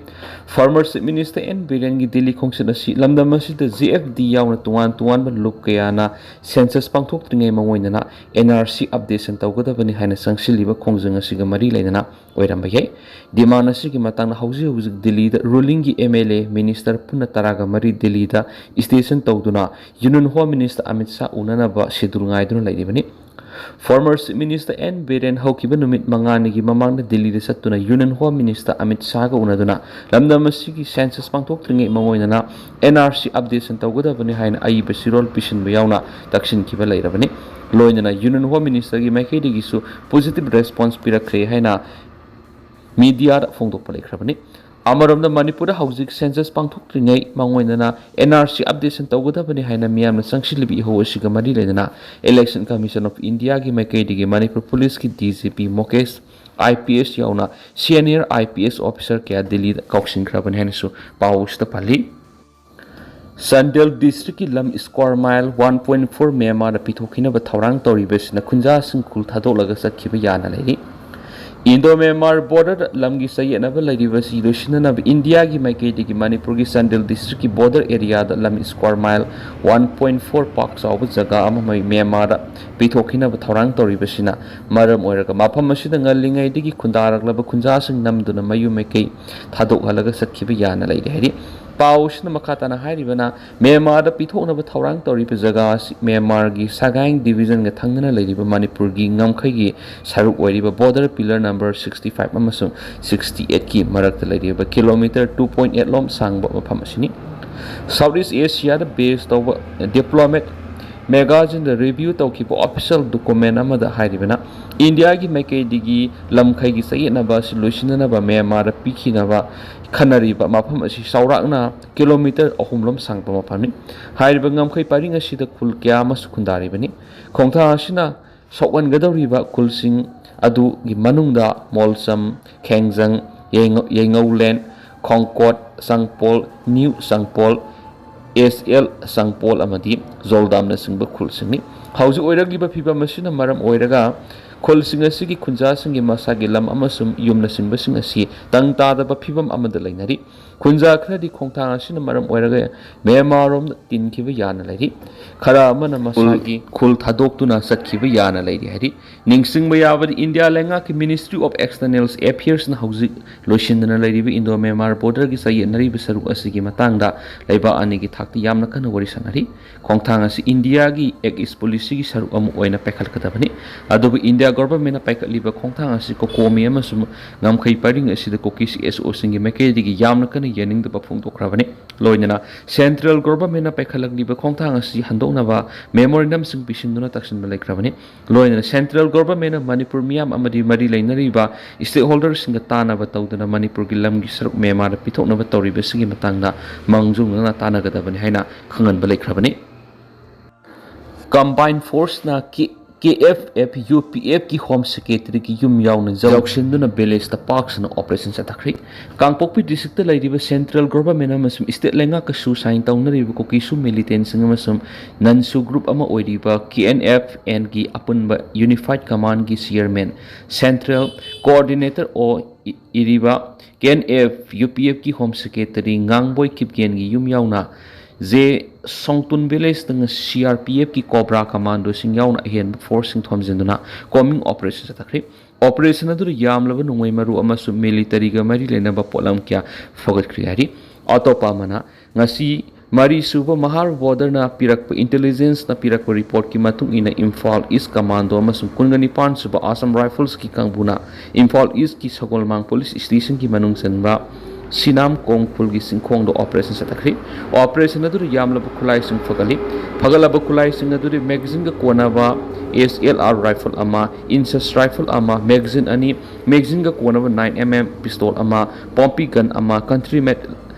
Former Chief Minister N ꯕꯤꯔꯦꯟꯒꯤ Delhi ꯈꯣꯡꯆꯠ ꯑꯁꯤ ꯂꯝꯗꯝ ꯑꯁꯤꯗ J F D ꯌꯥꯎꯅ ꯇꯣꯉꯥꯟ ꯇꯣꯉꯥꯟꯕ ꯂꯨꯞ ꯀꯌꯥꯅ census ꯄꯥꯡꯊꯣꯛꯇ꯭ꯔꯤꯉꯩ ꯃꯥꯡꯑꯣꯏꯅꯅ N R C updation ꯇꯧꯒꯗꯕꯅꯤ ꯍꯥꯏꯅ ꯆꯪꯁꯤꯜꯂꯤꯕ ꯈꯣꯡꯖꯪ ꯑꯁꯤꯒ ꯃꯔꯤ ꯂꯩꯅꯅ ꯑꯣꯏꯔꯝꯕ ꯌꯥꯏ꯫ Demand ꯑꯁꯤꯒꯤ ꯃꯇꯥꯡꯗ ꯍꯧꯖꯤꯛ ꯍꯧꯖꯤꯛ ꯗꯤꯜꯂꯤꯗ ruling ꯒꯤ M L A, minister ꯄꯨꯟꯅ ꯇꯔꯥꯒ ꯃꯔꯤ ꯗꯤꯜꯂꯤꯗ station ꯇꯧꯗꯨꯅ Union Home Minister Amit Shah ꯎꯅꯅꯕ schedule ꯉꯥꯏꯗꯨꯅ ꯂꯩꯔꯤꯕꯅꯤ꯫ Former Chief Minister N Biren ꯍꯧꯈꯤꯕ ꯅꯨꯃꯤꯠ ꯃꯉꯥꯅꯤꯒꯤ ꯃꯃꯥꯡꯗ ꯗꯤꯜꯂꯤꯗ ꯆꯠꯇꯨꯅ Union Home Minister ꯑꯃꯤꯠ ꯁꯥꯍꯒ ꯎꯅꯗꯨꯅ ꯂꯝꯗꯝ ꯑꯁꯤꯒꯤ census ꯄꯥꯡꯊꯣꯛꯇ꯭ꯔꯤꯉꯩ ꯃꯥꯡꯑꯣꯏꯅꯅ N R C updation ꯇꯧꯒꯗꯕꯅꯤ ꯍꯥꯏꯅ ꯑꯏꯕ ꯆꯦꯔꯣꯜ ꯄꯤꯁꯤꯟꯕ ꯌꯥꯎꯅ ꯇꯛꯁꯤꯟꯈꯤꯕ ꯂꯩꯔꯕꯅꯤ꯫ ꯂꯣꯏꯅꯅ Union Home Minister ꯒꯤ ꯃꯥꯏꯀꯩꯗꯒꯤꯁꯨ positive response ꯄꯤꯔꯛꯈ꯭ꯔꯦ ꯍꯥꯏꯅ media ꯗ ꯐꯣꯡꯗꯣꯛꯄ ꯂꯩꯈ꯭ꯔꯕꯅꯤ꯫ ꯑꯃꯔꯣꯝꯗ ꯃꯅꯤꯄꯨꯔꯗ ꯍꯧꯖꯤꯛ census ꯄꯥꯡꯊꯣꯛꯇ꯭ꯔꯤꯉꯩ ꯃꯥꯡꯑꯣꯏꯅꯅ N R C updation ꯇꯧꯒꯗꯕꯅꯤ ꯍꯥꯏꯅ ꯃꯤꯌꯥꯝꯅ ꯆꯪꯁꯤꯜꯂꯤꯕ ꯏꯍꯧ ꯑꯁꯤꯒ ꯃꯔꯤ ꯂꯩꯅꯅ Election Commission of India ꯒꯤ ꯃꯥꯏꯀꯩꯗꯒꯤ ꯃꯅꯤꯄꯨꯔ ꯄꯨꯂꯤꯁꯀꯤ D G P Mukesh, I P S ꯌꯥꯎꯅ senior I P S officer ꯀꯌꯥ ꯗꯤꯜꯂꯤꯗ ꯀꯧꯁꯤꯟꯈ꯭ꯔꯕꯅꯤ ꯍꯥꯏꯅꯁꯨ ꯄꯥꯎ ꯑꯁꯤꯗ ꯄꯜꯂꯤ꯫ ꯆꯥꯟꯗꯦꯜ district ꯀꯤ ꯂꯝ square mile one point four ꯃ꯭ꯌꯥꯟꯃꯥꯔꯗ ꯄꯤꯊꯣꯛꯈꯤꯅꯕ ꯊꯧꯔꯥꯡ ꯇꯧꯔꯤꯕꯁꯤꯅ ꯈꯨꯟꯖꯥꯁꯤꯡ ꯈꯨꯜ ꯊꯥꯗꯣꯛꯂꯒ ꯆꯠꯈꯤꯕ ꯌꯥꯅ ꯂꯩꯔꯤ꯫ ꯏꯟꯗꯣ ꯃ꯭ꯌꯥꯟꯃꯥꯔ ꯕꯣꯔꯗꯔꯗ ꯂꯝꯒꯤ ꯆꯌꯦꯠꯅꯕ ꯂꯩꯔꯤꯕꯁꯤ ꯂꯣꯏꯁꯤꯟꯅꯅꯕ ꯏꯟꯗꯤꯌꯥꯒꯤ ꯃꯥꯏꯀꯩꯗꯒꯤ ꯃꯅꯤꯄꯨꯔꯒꯤ ꯆꯥꯟꯗꯦꯜ ꯗꯤꯁꯇ꯭ꯔꯤꯛꯀꯤ ꯕꯣꯔꯗꯔ ꯑꯦꯔꯤꯌꯥꯗ ꯂꯝ square mile one point four ꯄꯥꯛ ꯆꯥꯎꯕ ꯖꯒꯥ ꯑꯃ ꯃ꯭ꯌꯥꯟꯃꯥꯔꯗ ꯄꯤꯊꯣꯛꯈꯤꯅꯕ ꯊꯧꯔꯥꯡ ꯇꯧꯔꯤꯕꯁꯤꯅ ꯃꯔꯝ ꯑꯣꯏꯔꯒ ꯃꯐꯝ ꯑꯁꯤꯗ ꯉꯜꯂꯤꯉꯩꯗꯒꯤ ꯈꯨꯟꯗꯥꯔꯛꯂꯕ ꯈꯨꯟꯖꯥꯁꯤꯡ ꯅꯝꯗꯨꯅ ꯃꯌꯨꯝ ꯃꯥꯏꯀꯩ ꯊꯥꯗꯣꯛꯍꯜꯂꯒ ꯆꯠꯈꯤꯕ ꯌꯥꯅ ꯂꯩꯔꯦ ꯍꯥꯏꯔꯤ꯫ ꯄꯥꯎ ꯑꯁꯤꯅ ꯃꯈꯥ ꯇꯥꯅ ꯍꯥꯏꯔꯤꯕꯅ, ꯃ꯭ꯌꯥꯟꯃꯥꯔꯗ ꯄꯤꯊꯣꯛꯅꯕ ꯊꯧꯔꯥꯡ ꯇꯧꯔꯤꯕ ꯖꯒꯥ ꯑꯁꯤ ꯃ꯭ꯌꯥꯟꯃꯥꯔꯒꯤ ꯁꯒꯥꯏꯡ ꯗꯤꯕꯤꯖꯟꯒ ꯊꯪꯅꯅ ꯂꯩꯔꯤꯕ ꯃꯅꯤꯄꯨꯔꯒꯤ ꯉꯝꯈꯩꯒꯤ ꯁꯔꯨꯛ ꯑꯣꯏꯔꯤꯕ border pillar number sixty five ꯑꯃꯁꯨꯡ ꯁꯤꯛꯁꯇꯤ ꯑꯩꯠꯀꯤ ꯃꯔꯛꯇ ꯂꯩꯔꯤꯕ ꯀꯤꯂꯣꯃꯤꯇꯔ ꯇꯨ ꯄꯣꯏꯟ ꯑꯩꯠ ꯂꯣꯝ ꯁꯥꯡꯕ ꯃꯐꯝ ꯑꯁꯤꯅꯤ꯫ ꯁꯥꯎꯠ ꯏꯁ ꯑꯦꯁꯤꯌꯥꯗ ꯕꯦꯁ ꯇꯧꯕ ꯗꯤꯄ꯭ꯂꯣꯃꯦꯠ ꯃꯦꯒꯥꯖꯤꯟꯗ ꯔꯤꯚ꯭ꯌꯨ ꯇꯧꯈꯤꯕ ꯑꯣꯐꯤꯁꯤꯌꯦꯜ ꯗꯣꯀꯨꯃꯦꯟ ꯑꯃꯗ ꯍꯥꯏꯔꯤꯕꯅ, ꯏꯟꯗꯤꯌꯥꯒꯤ ꯃꯥꯏꯀꯩꯗꯒꯤ ꯂꯝꯈꯩꯒꯤ ꯆꯌꯦꯠꯅꯕ ꯑꯁꯤ ꯂꯣꯏꯁꯤꯟꯅꯅꯕ ꯃ꯭ꯌꯥꯟꯃꯥꯔꯗ ꯄꯤꯈꯤꯅꯕ ꯈꯟꯅꯔꯤꯕ ꯃꯐꯝ ꯑꯁꯤ ꯆꯥꯎꯔꯥꯛꯅ ꯀꯤꯂꯣꯃꯤꯇꯔ ꯑꯍꯨꯝ ꯂꯣꯝ ꯁꯥꯡꯕ ꯃꯐꯝꯅꯤ꯫ ꯍꯥꯏꯔꯤꯕ ꯉꯝꯈꯩ ꯄꯔꯤꯡ ꯑꯁꯤꯗ ꯈꯨꯜ ꯀꯌꯥ ꯑꯃꯁꯨ ꯈꯨꯟꯗꯥꯔꯤꯕꯅꯤ꯫ ꯈꯣꯡꯊꯥꯡ ꯑꯁꯤꯅ ꯁꯣꯛꯍꯟꯒꯗꯧꯔꯤꯕ ꯈꯨꯜꯁꯤꯡ ꯑꯗꯨꯒꯤ ꯃꯅꯨꯡꯗ ꯃꯣꯜꯁꯝ, ꯈꯦꯡꯖꯪ, ꯌꯦꯡꯉꯧ-, ꯌꯦꯡꯉꯧꯂꯦꯟ, ꯈꯣꯡꯀꯣꯠ, ꯆꯪꯄꯣꯜ, ꯅ꯭ꯌꯨ ꯆꯪꯄꯣꯜ, ꯑꯦꯁ ꯑꯦꯜ ꯆꯪꯄꯣꯜ ꯑꯃꯗꯤ ꯖꯣꯜꯗꯥꯝꯅꯆꯤꯡꯕ ꯈꯨꯜꯁꯤꯡꯅꯤ꯫ ꯍꯧꯖꯤꯛ ꯑꯣꯏꯔꯛꯂꯤꯕ ꯐꯤꯚꯝ ꯑꯁꯤꯅ ꯃꯔꯝ ꯑꯣꯏꯔꯒ ꯈꯨꯜꯁꯤꯡ ꯑꯁꯤꯒꯤ ꯈꯨꯟꯖꯥꯁꯤꯡꯒꯤ ꯃꯁꯥꯒꯤ ꯂꯝ ꯑꯃꯁꯨꯡ ꯌꯨꯝꯅꯆꯤꯡꯕꯁꯤꯡ ꯑꯁꯤ ꯇꯪ ꯇꯥꯗꯕ ꯐꯤꯚꯝ ꯑꯃꯗ ꯂꯩꯅꯔꯤ꯫ ꯈꯨꯟꯖꯥ ꯈꯔꯗꯤ ꯈꯣꯡꯊꯥꯡ ꯑꯁꯤꯅ ꯃꯔꯝ ꯑꯣꯏꯔꯒ ꯃ꯭ꯌꯥꯟꯃꯥꯔꯔꯣꯝꯗ ꯇꯤꯟꯈꯤꯕ ꯌꯥꯅ ꯂꯩꯔꯤ꯫ ꯈꯔ ꯑꯃꯅ ꯃꯁꯥꯒꯤ ꯈꯨꯜ ꯊꯥꯗꯣꯛꯇꯨꯅ ꯆꯠꯈꯤꯕ ꯌꯥꯅ ꯂꯩꯔꯤ ꯍꯥꯏꯔꯤ꯫ ꯅꯤꯡꯁꯤꯡꯕ ꯌꯥꯕꯗꯤ, ꯏꯟꯗꯤꯌꯥ ꯂꯩꯉꯥꯛꯀꯤ Ministry of External Affairsꯅ ꯍꯧꯖꯤꯛ ꯂꯣꯏꯁꯤꯟꯗꯅ ꯂꯩꯔꯤꯕ ꯏꯟꯗꯣ ꯃ꯭ꯌꯥꯟꯃꯥꯔ ꯕꯣꯔꯗꯔꯒꯤ ꯆꯌꯦꯠꯅꯔꯤꯕ ꯁꯔꯨꯛ ꯑꯁꯤꯒꯤ ꯃꯇꯥꯡꯗ ꯂꯩꯕꯥꯛ ꯑꯅꯤꯒꯤ ꯊꯥꯛꯇ ꯌꯥꯝꯅ ꯀꯟꯅ ꯋꯥꯔꯤ ꯁꯥꯟꯅꯔꯤ꯫ ꯈꯣꯡꯊꯥꯡ ꯑꯁꯤ ꯏꯟꯗꯤꯌꯥꯒꯤ ꯑꯦꯛ ꯏꯁ ꯄꯣꯂꯤꯁꯤꯒꯤ ꯁꯔꯨꯛ ꯑꯃ ꯑꯣꯏꯅ ꯄꯥꯏꯈꯠꯀꯗꯕꯅꯤ꯫ ꯑꯗꯨꯕꯨ ꯏꯟꯗꯤꯌꯥ ꯒꯣꯚꯔꯟꯃꯦꯟꯠꯅ ꯄꯥꯏꯈꯠꯂꯤꯕ ꯈꯣꯡꯊꯥꯡ ꯑꯁꯤ ꯀꯣꯀꯣꯃꯤ ꯑꯃꯁꯨꯡ ꯉꯝꯈꯩ ꯄꯔꯤꯡ ꯑꯁꯤꯗ ꯀꯨꯀꯤ ꯁꯤ ꯑꯦꯁ ꯑꯣꯁꯤꯡꯒꯤ ꯃꯥꯏꯀꯩꯗꯒꯤ ꯌꯥꯝꯅ ꯀꯟꯅ ꯌꯥꯅꯤꯡꯗꯕ ꯐꯣꯡꯗꯣꯛꯈ꯭ꯔꯕꯅꯤ꯫ ꯂꯣꯏꯅꯅ ꯁꯦꯟꯇ꯭ꯔꯦꯜ ꯒꯣꯚꯔꯟꯃꯦꯟꯠꯅ ꯄꯥꯏꯈꯠꯂꯛꯂꯤꯕ ꯈꯣꯡꯊꯥꯡ ꯑꯁꯤ ꯍꯟꯗꯣꯛꯅꯕ ꯃꯦꯃꯣꯔꯦꯟꯗꯝꯁꯤꯡ ꯄꯤꯁꯤꯟꯗꯨꯅ ꯇꯛꯁꯤꯟꯕ ꯂꯩꯈ꯭ꯔꯕꯅꯤ꯫ ꯂꯣꯏꯅꯅ ꯁꯦꯟꯇ꯭ꯔꯦꯜ ꯒꯣꯚꯔꯟꯃꯦꯟꯠꯅ ꯃꯅꯤꯄꯨꯔ ꯃꯤꯌꯥꯝ ꯑꯃꯗꯤ ꯃꯔꯤ ꯂꯩꯅꯔꯤꯕ ꯁ꯭ꯇꯦꯛꯍꯣꯜꯗꯔꯁꯤꯡꯒ ꯇꯥꯟꯅꯕ ꯇꯧꯗꯨꯅ ꯃꯅꯤꯄꯨꯔꯒꯤ ꯂꯝꯒꯤ ꯁꯔꯨꯛ ꯃ꯭ꯌꯥꯟꯃꯥꯔꯗ ꯄꯤꯊꯣꯛꯅꯕ ꯇꯧꯔꯤꯕꯁꯤꯒꯤ ꯃꯇꯥꯡꯗ ꯃꯥꯡꯖꯧꯅꯅ ꯇꯥꯟꯅꯒꯗꯕꯅꯤ ꯍꯥꯏꯅ ꯈꯪꯍꯟꯕ ꯂꯩꯈ꯭ꯔꯕꯅꯤ꯫ ꯀꯝꯕꯥꯏꯟ ꯐꯣꯔꯁꯅ ꯀꯤ-, ꯀꯦ ꯑꯦꯐ ꯑꯦꯐ ꯌꯨ ꯄꯤ ꯑꯦꯐꯀꯤ ꯍꯣꯝ ꯁꯦꯀ꯭ꯔꯦꯇꯔꯤꯒꯤ ꯌꯨꯝ ꯌꯥꯎꯅ ꯌꯧꯁꯤꯟꯗꯨꯅ ꯚꯤꯂꯦꯖꯇ ꯄꯥꯛ ꯁꯟꯅ ꯑꯣꯄꯔꯦꯁꯟ ꯆꯠꯊꯈ꯭ꯔꯤ꯫ ꯀꯥꯡꯄꯣꯛꯄꯤ ꯗꯤꯁꯇ꯭ꯔꯤꯛꯇ ꯂꯩꯔꯤꯕ ꯁꯦꯟꯇ꯭ꯔꯦꯜ ꯒꯣꯚꯔꯟꯃꯦꯟꯠ ꯑꯃꯁꯨꯡ ꯁ꯭ꯇꯦꯠ ꯂꯩꯉꯥꯛꯀꯁꯨ ꯁꯥꯏꯟ ꯇꯧꯅꯔꯤꯕ ꯀꯨꯀꯤꯁꯨ ꯃꯤꯂꯤꯇꯦꯟꯁꯤꯡ ꯑꯃꯁꯨꯡ ꯅꯟꯁꯨ ꯒ꯭ꯔꯨꯞ ꯑꯃ ꯑꯣꯏꯔꯤꯕ ꯀꯦ ꯑꯦꯟ ꯑꯦꯐ ꯑꯦꯟꯒꯤ ꯑꯄꯨꯟꯕ ꯌꯨꯅꯤꯐꯥꯏꯗ ꯀꯃꯥꯟꯒꯤ ꯆꯤꯌꯔꯃꯦꯟ, ꯁꯦꯟꯇ꯭ꯔꯦꯜ ꯀꯣꯑꯣꯔꯗꯤꯅꯦꯇꯔ ꯑꯣ ꯏ-, ꯏꯔꯤꯕ K N F U P ꯑꯦꯐꯀꯤ ꯍꯣꯝ ꯁꯦꯀ꯭ꯔꯦꯇꯔꯤ ꯉꯥꯡꯕꯣꯏ ꯀꯤꯞꯒꯦꯟꯒꯤ ꯌꯨꯝ ꯌꯥꯎꯅ ꯖꯦ ꯁꯣꯡꯇꯨꯟ ꯚꯤꯂꯦꯖꯇ ꯉꯁꯤ ꯁꯤ ꯑꯥꯔ ꯄꯤ ꯑꯦꯐꯀꯤ ꯀꯣꯕ꯭ꯔꯥ ꯀꯃꯥꯟꯗꯣꯁꯤꯡ ꯌꯥꯎꯅ ꯑꯍꯦꯟꯕ ꯐꯣꯔꯁꯁꯤꯡ ꯊꯣꯝꯖꯤꯟꯗꯨꯅ ꯀꯣꯝꯕꯤꯡ ꯑꯣꯄꯔꯦꯁꯟ ꯆꯠꯊꯈ꯭ꯔꯤ꯫ ꯑꯣꯄꯔꯦꯁꯟ ꯑꯗꯨꯗ ꯌꯥꯝꯂꯕ ꯅꯣꯡꯃꯩ ꯃꯔꯨ ꯑꯃꯁꯨꯡ ꯃꯤꯂꯤꯇꯔꯤꯒ ꯃꯔꯤ ꯂꯩꯅꯕ ꯄꯣꯠꯂꯝ ꯀꯌꯥ ꯐꯒꯠꯈ꯭ꯔꯦ ꯍꯥꯏꯔꯤ꯫ ꯑꯇꯣꯞꯄ ꯑꯃꯅ, ꯉꯁꯤ ꯃꯔꯤꯁꯨꯕ ꯃꯍꯥꯔ ꯕꯣꯔꯗꯔꯅ ꯄꯤꯔꯛꯄ, ꯏꯟꯇꯦꯂꯤꯖꯦꯟꯁꯅ ꯄꯤꯔꯛꯄ ꯔꯤꯄꯣꯔꯠꯀꯤ ꯃꯇꯨꯡ ꯏꯟꯅ ꯏꯝꯐꯥꯜ ꯏꯁ ꯀꯃꯥꯟꯗꯣ ꯑꯃꯁꯨꯡ ꯀꯨꯟꯒ ꯅꯤꯄꯥꯟ ꯁꯨꯕ ꯑꯁꯥꯝ ꯔꯥꯏꯐꯜꯁꯀꯤ ꯀꯥꯡꯕꯨꯅ ꯏꯝꯐꯥꯜ ꯏꯁꯀꯤ ꯁꯒꯣꯜꯃꯥꯡ ꯄꯨꯂꯤꯁ ꯁ꯭ꯇꯦꯁꯟꯒꯤ ꯃꯅꯨꯡ ꯆꯟꯕ ꯁꯤꯅꯥꯝ ꯀꯣꯡꯐꯨꯜꯒꯤ ꯆꯤꯡꯈꯣꯡꯗ ꯑꯣꯄꯔꯦꯁꯟ ꯆꯠꯊꯈ꯭ꯔꯤ꯫ ꯑꯣꯄꯔꯦꯁꯟ ꯑꯗꯨꯗ ꯌꯥꯝꯂꯕ ꯈꯨꯠꯂꯥꯏꯁꯤꯡ ꯐꯒꯠꯂꯤ꯫ ꯐꯒꯠꯂꯕ ꯈꯨꯠꯂꯥꯏꯁꯤꯡ ꯑꯗꯨꯗꯤ ꯃꯦꯒꯥꯖꯤꯟꯒ ꯀꯣꯟꯅꯕ ꯑꯦꯁ ꯑꯦꯜ ꯑꯥꯔ ꯔꯥꯏꯐꯜ ꯑꯃ, ꯏꯟꯆꯦꯁ ꯔꯥꯏꯐꯜ ꯑꯃ, ꯃꯦꯒꯥꯖꯤꯟ ꯑꯅꯤ, ꯃꯦꯒꯥꯖꯤꯟꯒ ꯀꯣꯟꯅꯕ ꯅꯥꯏꯟ ꯑꯦꯝ ꯑꯦꯝ ꯄꯤꯁꯇꯣꯜ ꯑꯃ, ꯄꯣꯝꯄꯤ ꯒꯟ ꯑꯃ, ꯀꯟꯇ꯭ꯔꯤ ꯃꯦꯠ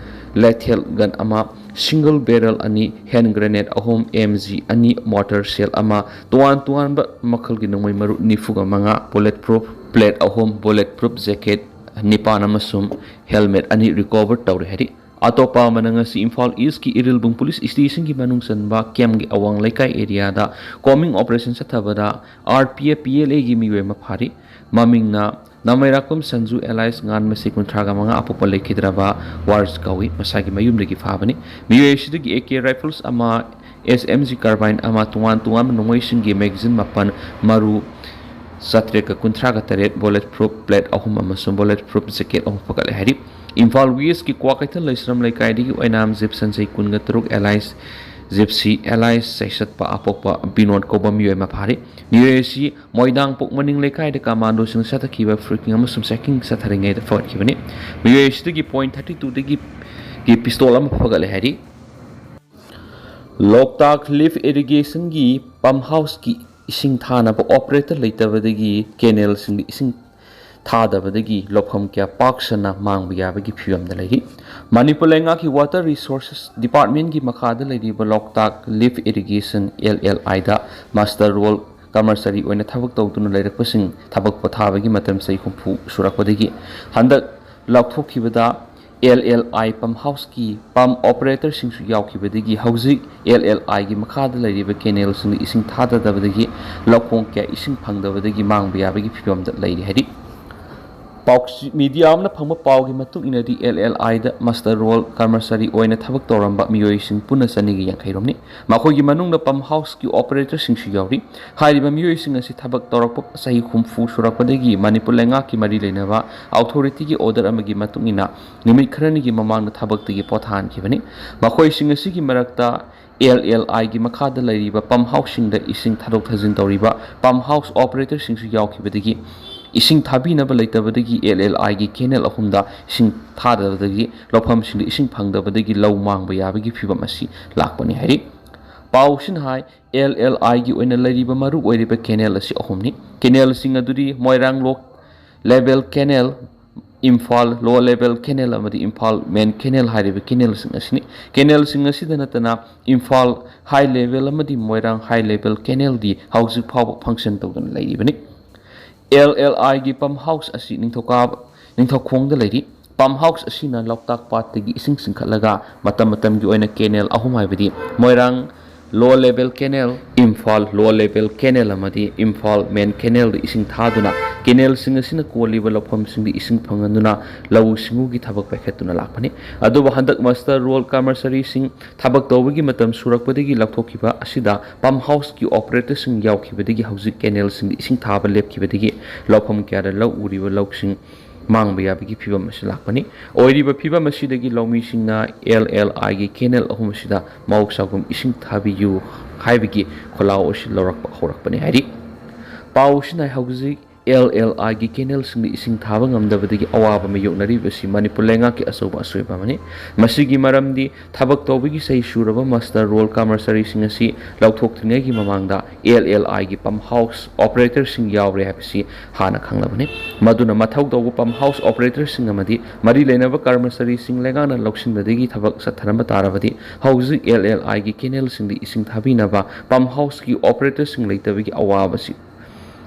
ꯂꯦꯊꯦꯜ ꯒꯟ ꯑꯃ, ꯁꯤꯡꯒꯜ ꯕꯦꯔꯦꯜ ꯑꯅꯤ, ꯍꯦꯟ ꯒ꯭ꯔꯦꯅꯦꯗ ꯑꯍꯨꯝ, ꯑꯦꯝ ꯖꯤ ꯑꯅꯤ, ꯃꯣꯔꯇꯔ ꯁꯦꯜ ꯑꯃ, ꯇꯣꯉꯥꯟ ꯇꯣꯉꯥꯟꯕ ꯃꯈꯜꯒꯤ ꯅꯣꯡꯃꯩ ꯃꯔꯨ ꯅꯤꯐꯨꯒ ꯃꯉꯥ, ꯕꯨꯂꯦꯠ ꯄ꯭ꯔꯨꯐ ꯄ꯭ꯂꯦꯠ ꯑꯍꯨꯝ, ꯕꯨꯂꯦꯠ ꯄ꯭ꯔꯨꯐ ꯖꯦꯀꯦꯠ ꯅꯤꯄꯥꯟ ꯑꯃꯁꯨꯡ ꯍꯦꯜꯃꯦꯠ ꯑꯅꯤ ꯔꯤꯀꯣꯚꯔ ꯇꯧꯔꯦ ꯍꯥꯏꯔꯤ꯫ ꯑꯇꯣꯞꯄ ꯑꯃꯅ, ꯉꯁꯤ ꯏꯝꯐꯥꯜ ꯏꯁꯀꯤ ꯏꯔꯤꯜꯕꯨꯡ ꯄꯨꯂꯤꯁ ꯁ꯭ꯇꯦꯁꯟꯒꯤ ꯃꯅꯨꯡ ꯆꯟꯕ ꯀꯦꯝꯒꯤ ꯑꯋꯥꯡ ꯂꯩꯀꯥꯏ ꯑꯦꯔꯤꯌꯥꯗ ꯀꯣꯝꯕꯤꯡ ꯑꯣꯄꯔꯦꯁꯟ ꯆꯠꯊꯕꯗ R P F P L ꯑꯦꯒꯤ ꯃꯤꯑꯣꯏ ꯑꯃ ꯐꯥꯔꯤ꯫ ꯃꯃꯤꯡꯅ ꯅꯥꯃꯩꯔꯥꯛꯄꯝ ꯁꯟꯖꯨ ꯑꯦꯂꯥꯏꯁ ꯉꯥꯟꯃꯁꯤ ꯀꯨꯟꯊ꯭ꯔꯥꯒ ꯃꯉꯥ, ꯑꯄꯣꯛꯄ ꯂꯩꯈꯤꯗ꯭ꯔꯕ ꯋꯥꯔꯁ ꯀꯧꯏ꯫ ꯃꯁꯥꯒꯤ ꯃꯌꯨꯝꯗꯒꯤ ꯐꯥꯕꯅꯤ꯫ ꯃꯤꯑꯣꯏ ꯑꯁꯤꯗꯒꯤ ꯑꯦ ꯀꯦ ꯔꯥꯏꯐꯜꯁ ꯑꯃ, ꯑꯦꯁ ꯑꯦꯝ ꯖꯤ ꯀꯥꯔꯕꯥꯏꯟ ꯑꯃ, ꯇꯣꯉꯥꯟ ꯇꯣꯉꯥꯟꯕ ꯅꯣꯡꯃꯩꯁꯤꯡꯒꯤ ꯃꯦꯒꯥꯖꯤꯟ ꯃꯥꯄꯟ, ꯃꯔꯨ ꯆꯥꯇ꯭ꯔꯦꯠꯀ ꯀꯨꯟꯊ꯭ꯔꯥꯒ ꯇꯔꯦꯠ, ꯕꯨꯂꯦꯠ ꯄ꯭ꯔꯨꯐ ꯄ꯭ꯂꯦꯠ ꯑꯍꯨꯝ ꯑꯃꯁꯨꯡ ꯕꯨꯂꯦꯠ ꯄ꯭ꯔꯨꯐ ꯖꯦꯀꯦꯠ ꯑꯍꯨꯝ ꯐꯒꯠꯂꯦ ꯍꯥꯏꯔꯤ꯫ ꯏꯝꯐꯥꯜ ꯋꯦꯁꯀꯤ ꯀ꯭ꯋꯥꯀꯩꯊꯦꯜ ꯂꯩꯁ꯭ꯔꯝ ꯂꯩꯀꯥꯏꯗꯒꯤ ꯑꯣꯏꯅꯥꯝ ꯖꯤꯞ ꯁꯟꯖꯩ ꯀꯨꯟꯒ ꯇꯔꯨꯛ, ꯑꯦꯂꯥꯏꯁ ꯖꯤꯞꯁꯤ, ꯑꯦꯂꯥꯏꯁ ꯆꯩꯁꯠꯄ, ꯑꯄꯣꯛꯄ ꯕꯤꯅꯣꯗ ꯀꯧꯕ ꯃꯤꯑꯣꯏ ꯑꯃ ꯐꯥꯔꯤ꯫ ꯃꯤꯑꯣꯏ ꯑꯁꯤ ꯃꯣꯏꯗꯥꯡ ꯄꯣꯛ ꯃꯅꯤꯡ ꯂꯩꯀꯥꯏꯗ ꯀꯃꯥꯟꯗꯣꯁꯤꯡꯅ ꯆꯠꯊꯈꯤꯕ ꯐ꯭ꯔꯤꯀꯤꯡ ꯑꯃꯁꯨꯡ ꯆꯦꯀꯤꯡ ꯆꯠꯊꯔꯤꯉꯩꯗ ꯐꯒꯠꯈꯤꯕꯅꯤ꯫ ꯃꯤꯑꯣꯏ ꯑꯁꯤꯗꯒꯤ ꯄꯣꯏꯟꯠ ꯊꯥꯔꯇꯤ ꯇꯨꯗꯒꯤ ꯒꯤ ꯄꯤꯁꯇꯣꯜ ꯑꯃ ꯐꯒꯠꯂꯦ ꯍꯥꯏꯔꯤ꯫ ꯂꯣꯛꯇꯥꯛ ꯂꯤꯐ ꯏꯔꯤꯒꯦꯁꯟꯒꯤ ꯄꯝ ꯍꯥꯎꯁꯀꯤ ꯏꯁꯤꯡ ꯊꯥꯅꯕ ꯑꯣꯄꯔꯦꯇꯔ ꯂꯩꯇꯕꯗꯒꯤ ꯀꯦꯅꯦꯜꯁꯤꯡꯗ ꯏꯁꯤꯡ ꯊꯥꯗꯕꯗꯒꯤ ꯂꯧꯐꯝ ꯀꯌꯥ ꯄꯥꯛ ꯁꯟꯅ ꯃꯥꯡꯕ ꯌꯥꯕꯒꯤ ꯐꯤꯕꯝꯗ ꯂꯩꯔꯤ꯫ ꯃꯅꯤꯄꯨꯔ ꯂꯩꯉꯥꯛꯀꯤ ꯋꯥꯇꯔ ꯔꯤꯁꯣꯔꯁꯦꯁ ꯗꯤꯄꯥꯔꯠꯃꯦꯟꯒꯤ ꯃꯈꯥꯗ ꯂꯩꯔꯤꯕ ꯂꯣꯛꯇꯥꯛ ꯂꯤꯐ ꯏꯔꯤꯒꯦꯁꯟ, ꯑꯦꯜ ꯑꯦꯜ ꯑꯥꯏꯗ ꯃꯥꯁꯇꯔ ꯔꯣꯜ ꯀꯔꯃꯆꯥꯔꯤ ꯑꯣꯏꯅ ꯊꯕꯛ ꯇꯧꯗꯨꯅ ꯂꯩꯔꯛꯄꯁꯤꯡ ꯊꯕꯛ ꯄꯣꯊꯥꯕꯒꯤ ꯃꯇꯝ ꯆꯍꯤ ꯍꯨꯝꯐꯨ ꯁꯨꯔꯛꯄꯗꯒꯤ ꯍꯟꯗꯛ ꯂꯥꯎꯊꯣꯛꯈꯤꯕꯗ ꯑꯦꯜ ꯑꯦꯜ ꯑꯥꯏ ꯄꯝ ꯍꯥꯎꯁꯀꯤ ꯄꯝ ꯑꯣꯄꯔꯦꯇꯔꯁꯤꯡꯁꯨ ꯌꯥꯎꯈꯤꯕꯗꯒꯤ ꯍꯧꯖꯤꯛ ꯑꯦꯜ ꯑꯦꯜ ꯑꯥꯏꯒꯤ ꯃꯈꯥꯗ ꯂꯩꯔꯤꯕ ꯀꯦꯅꯦꯜꯁꯤꯡꯗ ꯏꯁꯤꯡ ꯊꯥꯗꯗꯕꯗꯒꯤ ꯂꯧꯈꯣꯡ ꯀꯌꯥ ꯏꯁꯤꯡ ꯐꯪꯗꯕꯗꯒꯤ ꯃꯥꯡꯕ ꯌꯥꯕꯒꯤ ꯐꯤꯕꯝꯗ ꯂꯩꯔꯤ ꯍꯥꯏꯔꯤ꯫ ꯄꯥꯎ-, ꯃꯤꯗꯤꯌꯥ ꯑꯃꯅ ꯐꯪꯕ ꯄꯥꯎꯒꯤ ꯃꯇꯨꯡ ꯏꯟꯅꯗꯤ ꯑꯦꯜ ꯑꯦꯜ ꯑꯥꯏꯗ ꯃꯁꯇꯔ ꯔꯣꯜ ꯀꯔꯃꯆꯥꯔꯤ ꯑꯣꯏꯅ ꯊꯕꯛ ꯇꯧꯔꯝꯕ ꯃꯤꯑꯣꯏꯁꯤꯡ ꯄꯨꯟꯅ ꯆꯅꯤꯒ ꯌꯥꯡꯈꯩ ꯔꯣꯝꯅꯤ꯫ ꯃꯈꯣꯏꯒꯤ ꯃꯅꯨꯡꯗ ꯄꯝ ꯍꯥꯎꯁꯀꯤ ꯑꯣꯄꯔꯦꯇꯔꯁꯤꯡꯁꯨ ꯌꯥꯎꯔꯤ꯫ ꯍꯥꯏꯔꯤꯕ ꯃꯤꯑꯣꯏꯁꯤꯡ ꯑꯁꯤ ꯊꯕꯛ ꯇꯧꯔꯛꯄ ꯆꯍꯤ ꯍꯨꯝꯐꯨ ꯁꯨꯔꯛꯄꯗꯒꯤ ꯃꯅꯤꯄꯨꯔ ꯂꯩꯉꯥꯛꯀꯤ ꯃꯔꯤ ꯂꯩꯅꯕ ꯑꯣꯊꯣꯔꯤꯇꯤꯒꯤ ꯑꯣꯔꯗꯔ ꯑꯃꯒꯤ ꯃꯇꯨꯡ ꯏꯟꯅ ꯅꯨꯃꯤꯠ ꯈꯔꯅꯤꯒꯤ ꯃꯃꯥꯡꯗ ꯊꯕꯛꯇꯒꯤ ꯄꯣꯊꯥꯍꯟꯈꯤꯕꯅꯤ꯫ ꯃꯈꯣꯏꯁꯤꯡ ꯑꯁꯤꯒꯤ ꯃꯔꯛꯇ ꯑꯦꯜ ꯑꯦꯜ ꯑꯥꯏꯒꯤ ꯃꯈꯥꯗ ꯂꯩꯔꯤꯕ ꯄꯝ ꯍꯥꯎꯁꯁꯤꯡꯗ ꯏꯁꯤꯡ ꯊꯥꯗꯣꯛ ꯊꯥꯖꯤꯟ ꯇꯧꯔꯤꯕ ꯄꯝ ꯍꯥꯎꯁ ꯑꯣꯄꯔꯦꯇꯔꯁꯤꯡꯁꯨ ꯌꯥꯎꯈꯤꯕꯗꯒꯤ ꯏꯁꯤꯡ ꯊꯥꯕꯤꯅꯕ ꯂꯩꯇꯕꯗꯒꯤ ꯑꯦꯜ ꯑꯦꯜ ꯑꯥꯏꯒꯤ ꯀꯦꯅꯦꯜ ꯑꯍꯨꯝꯗ ꯏꯁꯤꯡ ꯊꯥꯗꯕꯗꯒꯤ ꯂꯧꯐꯝꯁꯤꯡꯗ ꯏꯁꯤꯡ ꯐꯪꯗꯕꯗꯒꯤ ꯂꯧ ꯃꯥꯡꯕ ꯌꯥꯕꯒꯤ ꯐꯤꯕꯝ ꯑꯁꯤ ꯂꯥꯛꯄꯅꯤ ꯍꯥꯏꯔꯤ꯫ ꯄꯥꯎꯁꯤꯅ ꯍꯥꯏ, ꯑꯦꯜ ꯑꯦꯜ ꯑꯥꯏꯒꯤ ꯑꯣꯏꯅ ꯂꯩꯔꯤꯕ ꯃꯔꯨ ꯑꯣꯏꯔꯤꯕ ꯀꯦꯅꯦꯜ ꯑꯁꯤ ꯑꯍꯨꯝꯅꯤ꯫ ꯀꯦꯅꯦꯜꯁꯤꯡ ꯑꯗꯨꯗꯤ ꯃꯣꯏꯔꯥꯡ ꯂꯣ ꯂꯦꯕꯦꯜ ꯀꯦꯅꯦꯜ, ꯏꯝꯐꯥꯜ ꯂꯣ ꯂꯦꯕꯦꯜ ꯀꯦꯅꯦꯜ ꯑꯃꯗꯤ ꯏꯝꯐꯥꯜ ꯃꯦꯟ ꯀꯦꯅꯦꯜ ꯍꯥꯏꯔꯤꯕ ꯀꯦꯅꯦꯜꯁꯤꯡ ꯑꯁꯤꯅꯤ꯫ ꯀꯦꯅꯦꯜꯁꯤꯡ ꯑꯁꯤꯗ ꯅꯠꯇꯅ ꯏꯝꯐꯥꯜ ꯍꯥꯏ ꯂꯦꯕꯦꯜ ꯑꯃꯗꯤ ꯃꯣꯏꯔꯥꯡ ꯍꯥꯏ ꯂꯦꯕꯦꯜ ꯀꯦꯅꯦꯜꯗꯤ ꯍꯧꯖꯤꯛ ꯐꯥꯎꯕ ꯐꯪꯁꯟ ꯇꯧꯗꯨꯅ ꯂꯩꯔꯤꯕꯅꯤ꯫ ꯑꯦꯜ ꯑꯦꯜ ꯑꯥꯏꯒꯤ ꯄꯝ ꯍꯥꯎꯁ ꯑꯁꯤ ꯅꯤꯡꯊꯧꯀꯥꯕ, ꯅꯤꯡꯊꯧꯈꯣꯡꯗ ꯂꯩꯔꯤ꯫ ꯄꯝ ꯍꯥꯎꯁ ꯑꯁꯤꯅ ꯂꯣꯛꯇꯥꯛ ꯄꯥꯠꯇꯒꯤ ꯏꯁꯤꯡ ꯆꯤꯡꯈꯠꯂꯒ ꯃꯇꯝ ꯃꯇꯝꯒꯤ ꯑꯣꯏꯅ ꯀꯦꯅꯦꯜ ꯑꯍꯨꯝ, ꯍꯥꯏꯕꯗꯤ ꯃꯣꯏꯔꯥꯡ ꯂꯣ ꯂꯦꯕꯦꯜ ꯀꯦꯅꯦꯜ, ꯏꯝꯐꯥꯜ ꯂꯣ ꯂꯦꯕꯦꯜ ꯀꯦꯅꯦꯜ ꯑꯃꯗꯤ ꯏꯝꯐꯥꯜ ꯃꯦꯟ ꯀꯦꯅꯦꯜꯗ ꯏꯁꯤꯡ ꯊꯥꯗꯨꯅ ꯀꯦꯅꯦꯜꯁꯤꯡ ꯑꯁꯤꯅ ꯀꯣꯜꯂꯤꯕ ꯂꯧꯐꯝꯁꯤꯡꯗ ꯏꯁꯤꯡ ꯐꯪꯍꯟꯗꯨꯅ ꯂꯧꯎ ꯁꯤꯡꯎꯒꯤ ꯊꯕꯛ ꯄꯥꯏꯈꯠꯇꯨꯅ ꯂꯥꯛꯄꯅꯤ꯫ ꯑꯗꯨꯕꯨ ꯍꯟꯗꯛ ꯃꯁꯇꯔ ꯔꯣꯜ ꯀꯔꯃꯆꯥꯔꯤꯁꯤꯡ ꯊꯕꯛ ꯇꯧꯕꯒꯤ ꯃꯇꯝ ꯁꯨꯔꯛꯄꯗꯒꯤ ꯂꯧꯊꯣꯛꯈꯤꯕ ꯑꯁꯤꯗ ꯄꯝ ꯍꯥꯎꯁꯀꯤ ꯑꯣꯄꯔꯦꯇꯔꯁꯤꯡ ꯌꯥꯎꯈꯤꯕꯗꯒꯤ ꯍꯧꯖꯤꯛ ꯀꯦꯅꯦꯜꯁꯤꯡꯗ ꯏꯁꯤꯡ ꯊꯥꯕ ꯂꯦꯞꯈꯤꯕꯗꯒꯤ ꯂꯧꯐꯝ ꯀꯌꯥꯗ ꯂꯧ ꯎꯔꯤꯕ ꯂꯧꯁꯤꯡ ꯃꯥꯡꯕ ꯌꯥꯕꯒꯤ ꯐꯤꯕꯝ ꯑꯁꯤ ꯂꯥꯛꯄꯅꯤ꯫ ꯑꯣꯏꯔꯤꯕ ꯐꯤꯕꯝ ꯑꯁꯤꯗꯒꯤ ꯂꯧꯃꯤꯁꯤꯡꯅ ꯑꯦꯜ ꯑꯦꯜ ꯑꯥꯏꯒꯤ ꯀꯦꯅꯦꯜ ꯑꯍꯨꯝ ꯑꯁꯤꯗ ꯃꯍꯧꯁꯥꯒꯨꯝ ꯏꯁꯤꯡ ꯊꯥꯕꯤꯌꯨ ꯍꯥꯏꯕꯒꯤ ꯈꯣꯜꯂꯥꯎ ꯑꯁꯤ ꯂꯧꯔꯛꯄ ꯍꯧꯔꯛꯄꯅꯤ ꯍꯥꯏꯔꯤ꯫ ꯄꯥꯎ ꯑꯁꯤꯅ ꯍꯧꯖꯤꯛ ꯑꯦꯜ ꯑꯦꯜ ꯑꯥꯏꯒꯤ ꯀꯦꯅꯦꯜꯁꯤꯡꯗ ꯏꯁꯤꯡ ꯊꯥꯕ ꯉꯝꯗꯕꯗꯒꯤ ꯑꯋꯥꯕ ꯃꯥꯌꯣꯛꯅꯔꯤꯕꯁꯤ ꯃꯅꯤꯄꯨꯔ ꯂꯩꯉꯥꯛꯀꯤ ꯑꯆꯧꯕ ꯑꯁꯣꯏꯕ ꯑꯃꯅꯤ꯫ ꯃꯁꯤꯒꯤ ꯃꯔꯝꯗꯤ ꯊꯕꯛ ꯇꯧꯕꯒꯤ ꯆꯍꯤ ꯁꯨꯔꯕ ꯃꯥꯁꯇꯔ ꯔꯣꯜ ꯀꯔꯃꯆꯥꯔꯤꯁꯤꯡ ꯑꯁꯤ ꯂꯧꯊꯣꯛꯇ꯭ꯔꯤꯉꯩꯒꯤ ꯃꯃꯥꯡꯗ ꯑꯦꯜ ꯑꯦꯜ ꯑꯥꯏꯒꯤ ꯄꯝ ꯍꯥꯎꯁ ꯑꯣꯄꯔꯦꯇꯔꯁꯤꯡ ꯌꯥꯎꯔꯦ ꯍꯥꯏꯕꯁꯤ ꯍꯥꯟꯅ ꯈꯪꯂꯕꯅꯤ꯫ ꯃꯗꯨꯅ ꯃꯊꯧ ꯇꯧꯕ ꯄꯝ ꯍꯥꯎꯁ ꯑꯣꯄꯔꯦꯇꯔꯁꯤꯡ ꯑꯃꯗꯤ ꯃꯔꯤ ꯂꯩꯅꯕ ꯀꯔꯃꯆꯥꯔꯤꯁꯤꯡ ꯂꯩꯉꯥꯛꯅ ꯂꯧꯁꯤꯟꯕꯗꯒꯤ ꯊꯕꯛ ꯆꯠꯊꯔꯝꯕ ꯇꯥꯔꯕꯗꯤ ꯍꯧꯖꯤꯛ ꯑꯦꯜ ꯑꯦꯜ ꯑꯥꯏꯒꯤ ꯀꯦꯅꯦꯜꯁꯤꯡꯗ ꯏꯁꯤꯡ ꯊꯥꯕꯤꯅꯕ ꯄꯝ ꯍꯥꯎꯁꯀꯤ ꯑꯣꯄꯔꯦꯇꯔꯁꯤꯡ ꯂꯩꯇꯕꯒꯤ ꯑꯋꯥꯕꯁꯤ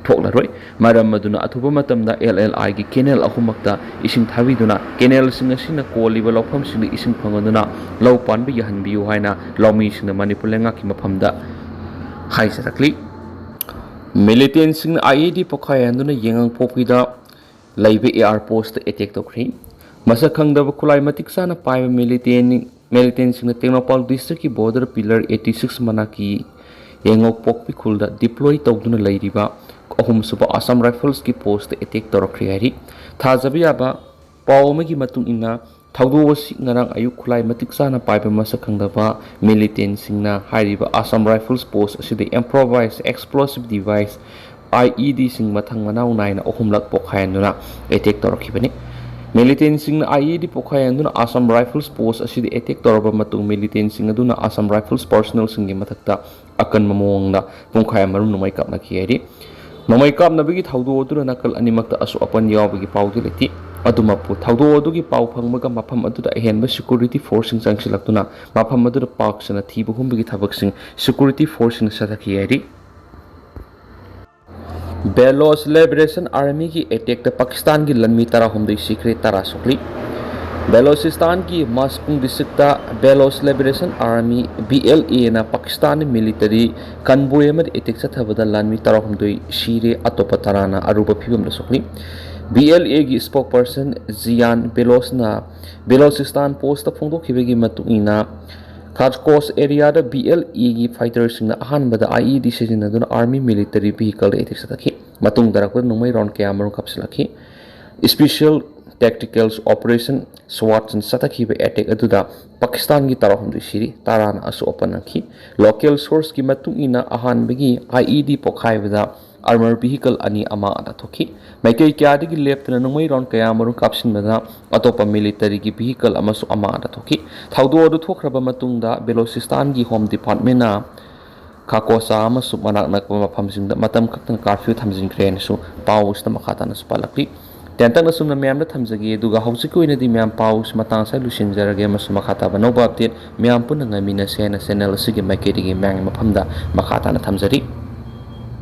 ꯊꯣꯛꯂꯔꯣꯏ꯫ ꯃꯔꯝ ꯑꯗꯨꯅ ꯑꯊꯨꯕ ꯃꯇꯝꯗ ꯑꯦꯜ ꯑꯦꯜ ꯑꯥꯏꯒꯤ ꯀꯦꯅꯦꯜ ꯑꯍꯨꯝꯃꯛꯇ ꯏꯁꯤꯡ ꯊꯥꯕꯤꯗꯨꯅ ꯀꯦꯅꯦꯜꯁꯤꯡ ꯑꯁꯤꯅ ꯀꯣꯜꯂꯤꯕ ꯂꯧꯐꯝꯁꯤꯡꯗ ꯏꯁꯤꯡ ꯐꯪꯍꯟꯗꯨꯅ ꯂꯧ ꯄꯥꯟꯕ ꯌꯥꯍꯟꯕꯤꯌꯨ ꯍꯥꯏꯅ ꯂꯧꯃꯤꯁꯤꯡꯅ ꯃꯅꯤꯄꯨꯔ ꯂꯩꯉꯥꯛꯀꯤ ꯃꯐꯝꯗ ꯍꯥꯏꯖꯔꯛꯂꯤ꯫ ꯃꯤꯂꯤꯇꯦꯟꯁꯤꯡꯅ ꯑꯥꯏ ꯏ ꯗꯤ ꯄꯣꯈꯥꯏꯍꯟꯗꯨꯅ ꯌꯥꯏꯉꯪꯄꯣꯛꯄꯤꯗ ꯂꯩꯕ ꯑꯦꯌꯥꯔ ꯄꯣꯁꯇ ꯑꯦꯇꯦꯛ ꯇꯧꯈ꯭ꯔꯦ꯫ ꯃꯁꯛ ꯈꯪꯗꯕ ꯈꯨꯠꯂꯥꯏ ꯃꯇꯤꯛ ꯆꯥꯅ ꯄꯥꯏꯕ ꯃꯤꯂꯤꯇꯦꯟ ꯃꯤꯂꯤꯇꯦꯟꯁꯤꯡꯅ ꯇꯦꯡꯅꯧꯄꯜ ꯗꯤꯁꯇ꯭ꯔꯤꯛꯀꯤ ꯕꯣꯔꯗꯔ ꯄꯤꯂꯔ ꯑꯩꯠꯇꯤ ꯁꯤꯛꯁ ꯃꯅꯥꯛꯀꯤ ꯌꯥꯏꯉꯪꯄꯣꯛꯄꯤ ꯈꯨꯜꯗ ꯗꯤꯄ꯭ꯂꯣꯏ ꯇꯧꯗꯨꯅ ꯂꯩꯔꯤꯕ ꯑꯍꯨꯝꯁꯨꯕ ꯑꯁꯥꯝ ꯔꯥꯏꯐꯜꯁꯀꯤ ꯄꯣꯁꯇ ꯑꯦꯇꯦꯛ ꯇꯧꯔꯛꯈ꯭ꯔꯦ ꯍꯥꯏꯔꯤ꯫ ꯊꯥꯖꯕ ꯌꯥꯕ ꯄꯥꯎ ꯑꯃꯒꯤ ꯃꯇꯨꯡ ꯏꯟꯅ, ꯊꯧꯗꯣꯛ ꯑꯁꯤ ꯉꯔꯥꯡ ꯑꯌꯨꯛ ꯈꯨꯠꯂꯥꯏ ꯃꯇꯤꯛ ꯆꯥꯅ ꯄꯥꯏꯕ ꯃꯁꯛ ꯈꯪꯗꯕ ꯃꯤꯂꯤꯇꯦꯟꯁꯤꯡꯅ ꯍꯥꯏꯔꯤꯕ ꯑꯁꯥꯝ ꯔꯥꯏꯐꯜꯁ ꯄꯣꯁ ꯑꯁꯤꯗ ꯏꯝꯄ꯭ꯔꯣꯚꯥꯏꯁ ꯑꯦꯛꯁꯄ꯭ꯂꯣꯁꯤꯞ ꯗꯤꯚꯥꯏꯁ, ꯑꯥꯏ ꯏ ꯗꯤꯁꯤꯡ ꯃꯊꯪ ꯃꯅꯥꯎ ꯅꯥꯏꯅ ꯑꯍꯨꯝꯂꯛ ꯄꯣꯈꯥꯏꯍꯟꯗꯨꯅ ꯑꯦꯇꯦꯛ ꯇꯧꯔꯛꯈꯤꯕꯅꯤ꯫ ꯃꯤꯂꯤꯇꯦꯟꯁꯤꯡꯅ ꯑꯥꯏ ꯏ ꯗꯤ ꯄꯣꯈꯥꯏꯍꯟꯗꯨꯅ ꯑꯁꯥꯝ ꯔꯥꯏꯐꯜꯁ ꯄꯣꯁ ꯑꯁꯤꯗ ꯑꯦꯇꯦꯛ ꯇꯧꯔꯕ ꯃꯇꯨꯡ, ꯃꯤꯂꯤꯇꯦꯟꯁꯤꯡ ꯑꯗꯨꯅ ꯑꯁꯥꯝ ꯔꯥꯏꯐꯜꯁ ꯄꯔꯁꯣꯅꯦꯜꯁꯤꯡꯒꯤ ꯃꯊꯛꯇ ꯑꯀꯟꯕ ꯃꯑꯣꯡꯗ ꯄꯨꯡꯈꯥꯏ ꯑꯃꯔꯣꯝ ꯅꯣꯡꯃꯩ ꯀꯥꯞꯅꯈꯤ ꯍꯥꯏꯔꯤ꯫ ꯅꯣꯡꯃꯩ ꯀꯥꯞꯅꯕꯒꯤ ꯊꯧꯗꯣꯛ ꯑꯗꯨꯅ ꯅꯥꯀꯜ ꯑꯅꯤꯃꯛꯇ ꯑꯁꯣꯛ ꯑꯄꯟ ꯌꯥꯎꯕꯒꯤ ꯄꯥꯎꯗꯤ ꯂꯩꯇꯦ꯫ ꯑꯗꯨꯃꯛꯄꯨ, ꯊꯧꯗꯣꯛ ꯑꯗꯨꯒꯤ ꯄꯥꯎ ꯐꯪꯕꯒ ꯃꯐꯝ ꯑꯗꯨꯗ ꯑꯍꯦꯟꯕ ꯁꯦꯀ꯭ꯌꯨꯔꯤꯇꯤ ꯐꯣꯔꯁꯁꯤꯡ ꯆꯪꯁꯤꯜꯂꯛꯇꯨꯅ ꯃꯐꯝ ꯑꯗꯨꯗ ꯄꯥꯛ ꯁꯟꯅ ꯊꯤꯕ ꯍꯨꯝꯕꯒꯤ ꯊꯕꯛꯁꯤꯡ ꯁꯦꯀ꯭ꯌꯨꯔꯤꯇꯤ ꯐꯣꯔꯁꯁꯤꯡꯅ ꯆꯠꯊꯈꯤ ꯍꯥꯏꯔꯤ꯫ ꯕꯦꯂꯣꯆ ꯂꯤꯕꯔꯦꯁꯟ ꯑꯥꯔꯃꯤꯒꯤ ꯑꯦꯇꯦꯛꯇ ꯄꯥꯀꯤꯁꯇꯥꯟꯒꯤ ꯂꯥꯟꯃꯤ ꯇꯔꯥꯍꯨꯝꯗꯣꯏ ꯁꯤꯈ꯭ꯔꯦ, ꯇꯔꯥ ꯁꯣꯛꯂꯤ꯫ ꯕꯦꯂꯣꯆꯤꯁꯇꯥꯟꯒꯤ Mastung district Baloch liberation army, B L A ꯄꯥꯀꯤꯁꯇꯥꯟꯒꯤ ꯃꯤꯂꯤꯇꯔꯤ ꯀꯟꯕꯣꯏ ꯑꯃꯗ ꯑꯦꯇꯦꯛ ꯆꯠꯊꯕꯗ ꯂꯥꯟꯃꯤ ꯇꯔꯥꯍꯨꯝꯗꯣꯏ ꯁꯤꯔꯦ, ꯑꯇꯣꯞꯄ ꯇꯔꯥꯅ ꯑꯔꯨꯕ ꯐꯤꯕꯝꯗ ꯁꯣꯛꯂꯤ꯫ ꯕꯤ ꯑꯦꯜ ꯑꯦꯒꯤ ꯁ꯭ꯄꯣꯛꯄꯔꯁꯟ ꯖꯤꯌꯥꯟ ꯕꯦꯂꯣꯆꯅ ꯕꯦꯂꯣꯆꯤꯁꯇꯥꯟ ꯄꯣꯁꯇ ꯐꯣꯡꯗꯣꯛꯈꯤꯕꯒꯤ ꯃꯇꯨꯡ ꯏꯟꯅ, ꯈꯥꯁꯀꯣꯁ ꯑꯦꯔꯤꯌꯥꯗ ꯕꯤ ꯑꯦꯜ ꯑꯦꯒꯤ ꯐꯥꯏꯇꯔꯁꯤꯡꯅ ꯑꯍꯥꯟꯕꯗ ꯑꯥꯏ ꯏ ꯗꯤ ꯁꯤꯖꯤꯟꯅꯗꯨꯅ ꯑꯥꯔꯃꯤ ꯃꯤꯂꯤꯇꯔꯤ ꯚꯤꯍꯤꯀꯜꯗ ꯑꯦꯇꯦꯛ ꯆꯠꯊꯈꯤ꯫ ꯃꯇꯨꯡ ꯇꯥꯔꯛꯄꯗ ꯅꯣꯡꯃꯩ ꯔꯥꯎꯟ ꯀꯌꯥ ꯑꯃꯔꯨꯝ ꯀꯥꯞꯁꯤꯜꯂꯛꯈꯤ꯫ ꯏꯁꯄꯤꯁꯤꯌꯦꯜ ꯇꯦꯛꯇꯤꯀꯦꯜꯁ ꯑꯣꯄꯔꯦꯁꯟ ꯁ꯭ꯋꯥꯠꯁꯅ ꯆꯠꯊꯈꯤꯕ ꯑꯦꯇꯦꯛ ꯑꯗꯨꯗ ꯄꯥꯀꯤꯁꯇꯥꯟꯒꯤ ꯇꯔꯥꯍꯨꯝꯗꯣꯏ ꯁꯤꯔꯤ, ꯇꯔꯥꯅ ꯑꯁꯣꯛ ꯑꯄꯟ ꯅꯪꯈꯤ꯫ ꯂꯣꯀꯦꯜ ꯁꯣꯔꯁꯀꯤ ꯃꯇꯨꯡ ꯏꯟꯅ, ꯑꯍꯥꯟꯕꯒꯤ ꯑꯥꯏ ꯏ ꯗꯤ ꯄꯣꯈꯥꯏꯕꯗ ꯑꯥꯔꯃꯔ ꯚꯤꯍꯤꯀꯜ ꯑꯅꯤ ꯑꯃꯥꯡ ꯑꯇꯥ ꯊꯣꯛꯈꯤ꯫ ꯃꯥꯏꯀꯩ ꯀꯌꯥꯗꯒꯤ ꯂꯦꯞꯇꯅ ꯅꯣꯡꯃꯩ ꯔꯥꯎꯟ ꯀꯌꯥ ꯃꯔꯨꯝ ꯀꯥꯞꯁꯤꯟꯕꯅ ꯑꯇꯣꯞꯄ ꯃꯤꯂꯤꯇꯔꯤꯒꯤ ꯚꯤꯍꯤꯀꯜ ꯑꯃꯁꯨ ꯑꯃꯥꯡ ꯑꯇꯥ ꯊꯣꯛꯈꯤ꯫ ꯊꯧꯗꯣꯛ ꯑꯗꯨ ꯊꯣꯛꯈ꯭ꯔꯕ ꯃꯇꯨꯡꯗ ꯕꯦꯂꯣꯆꯤꯁꯇꯥꯟꯒꯤ ꯍꯣꯝ ꯗꯤꯄꯥꯔꯠꯃꯦꯟꯅ ꯈꯥꯀꯣꯆꯥ ꯑꯃꯁꯨꯡ ꯃꯅꯥꯛ ꯅꯛꯄ ꯃꯐꯝꯁꯤꯡꯗ ꯃꯇꯝ ꯈꯛꯇꯪ ꯀꯥꯔꯐ꯭ꯌꯨ ꯊꯝꯖꯤꯟꯈ꯭ꯔꯦ ꯍꯥꯏꯅꯁꯨ ꯄꯥꯎ ꯑꯁꯤꯗ ꯃꯈꯥ ꯇꯥꯅꯁꯨ ꯄꯥꯜꯂꯛꯂꯤ꯫ ꯇꯦꯟꯇꯛꯅ ꯁꯨꯝꯅ ꯃꯌꯥꯝꯗ ꯊꯝꯖꯒꯦ, ꯑꯗꯨꯒ ꯍꯧꯖꯤꯛꯀꯤ ꯑꯣꯏꯅꯗꯤ ꯃꯌꯥꯝ ꯄꯥꯎ ꯑꯁꯤ ꯃꯇꯥꯡ ꯑꯁꯤꯗ ꯂꯣꯏꯁꯤꯟꯖꯔꯒꯦ, ꯑꯃꯁꯨꯡ ꯃꯈꯥ ꯇꯥꯕ ꯑꯅꯧꯕ ꯑꯞꯗꯦꯠ ꯃꯌꯥꯝ ꯄꯨꯟꯅ ꯉꯥꯏꯃꯤꯟꯅꯁꯦ ꯍꯥꯏꯅ ꯆꯦꯅꯦꯜ ꯑꯁꯤꯒꯤ ꯃꯥꯏꯀꯩꯗꯒꯤ ꯃꯌꯥꯝꯒꯤ ꯃꯐꯝꯗ ꯃꯈꯥ ꯇꯥꯅ ꯊꯝꯖꯔꯤ꯫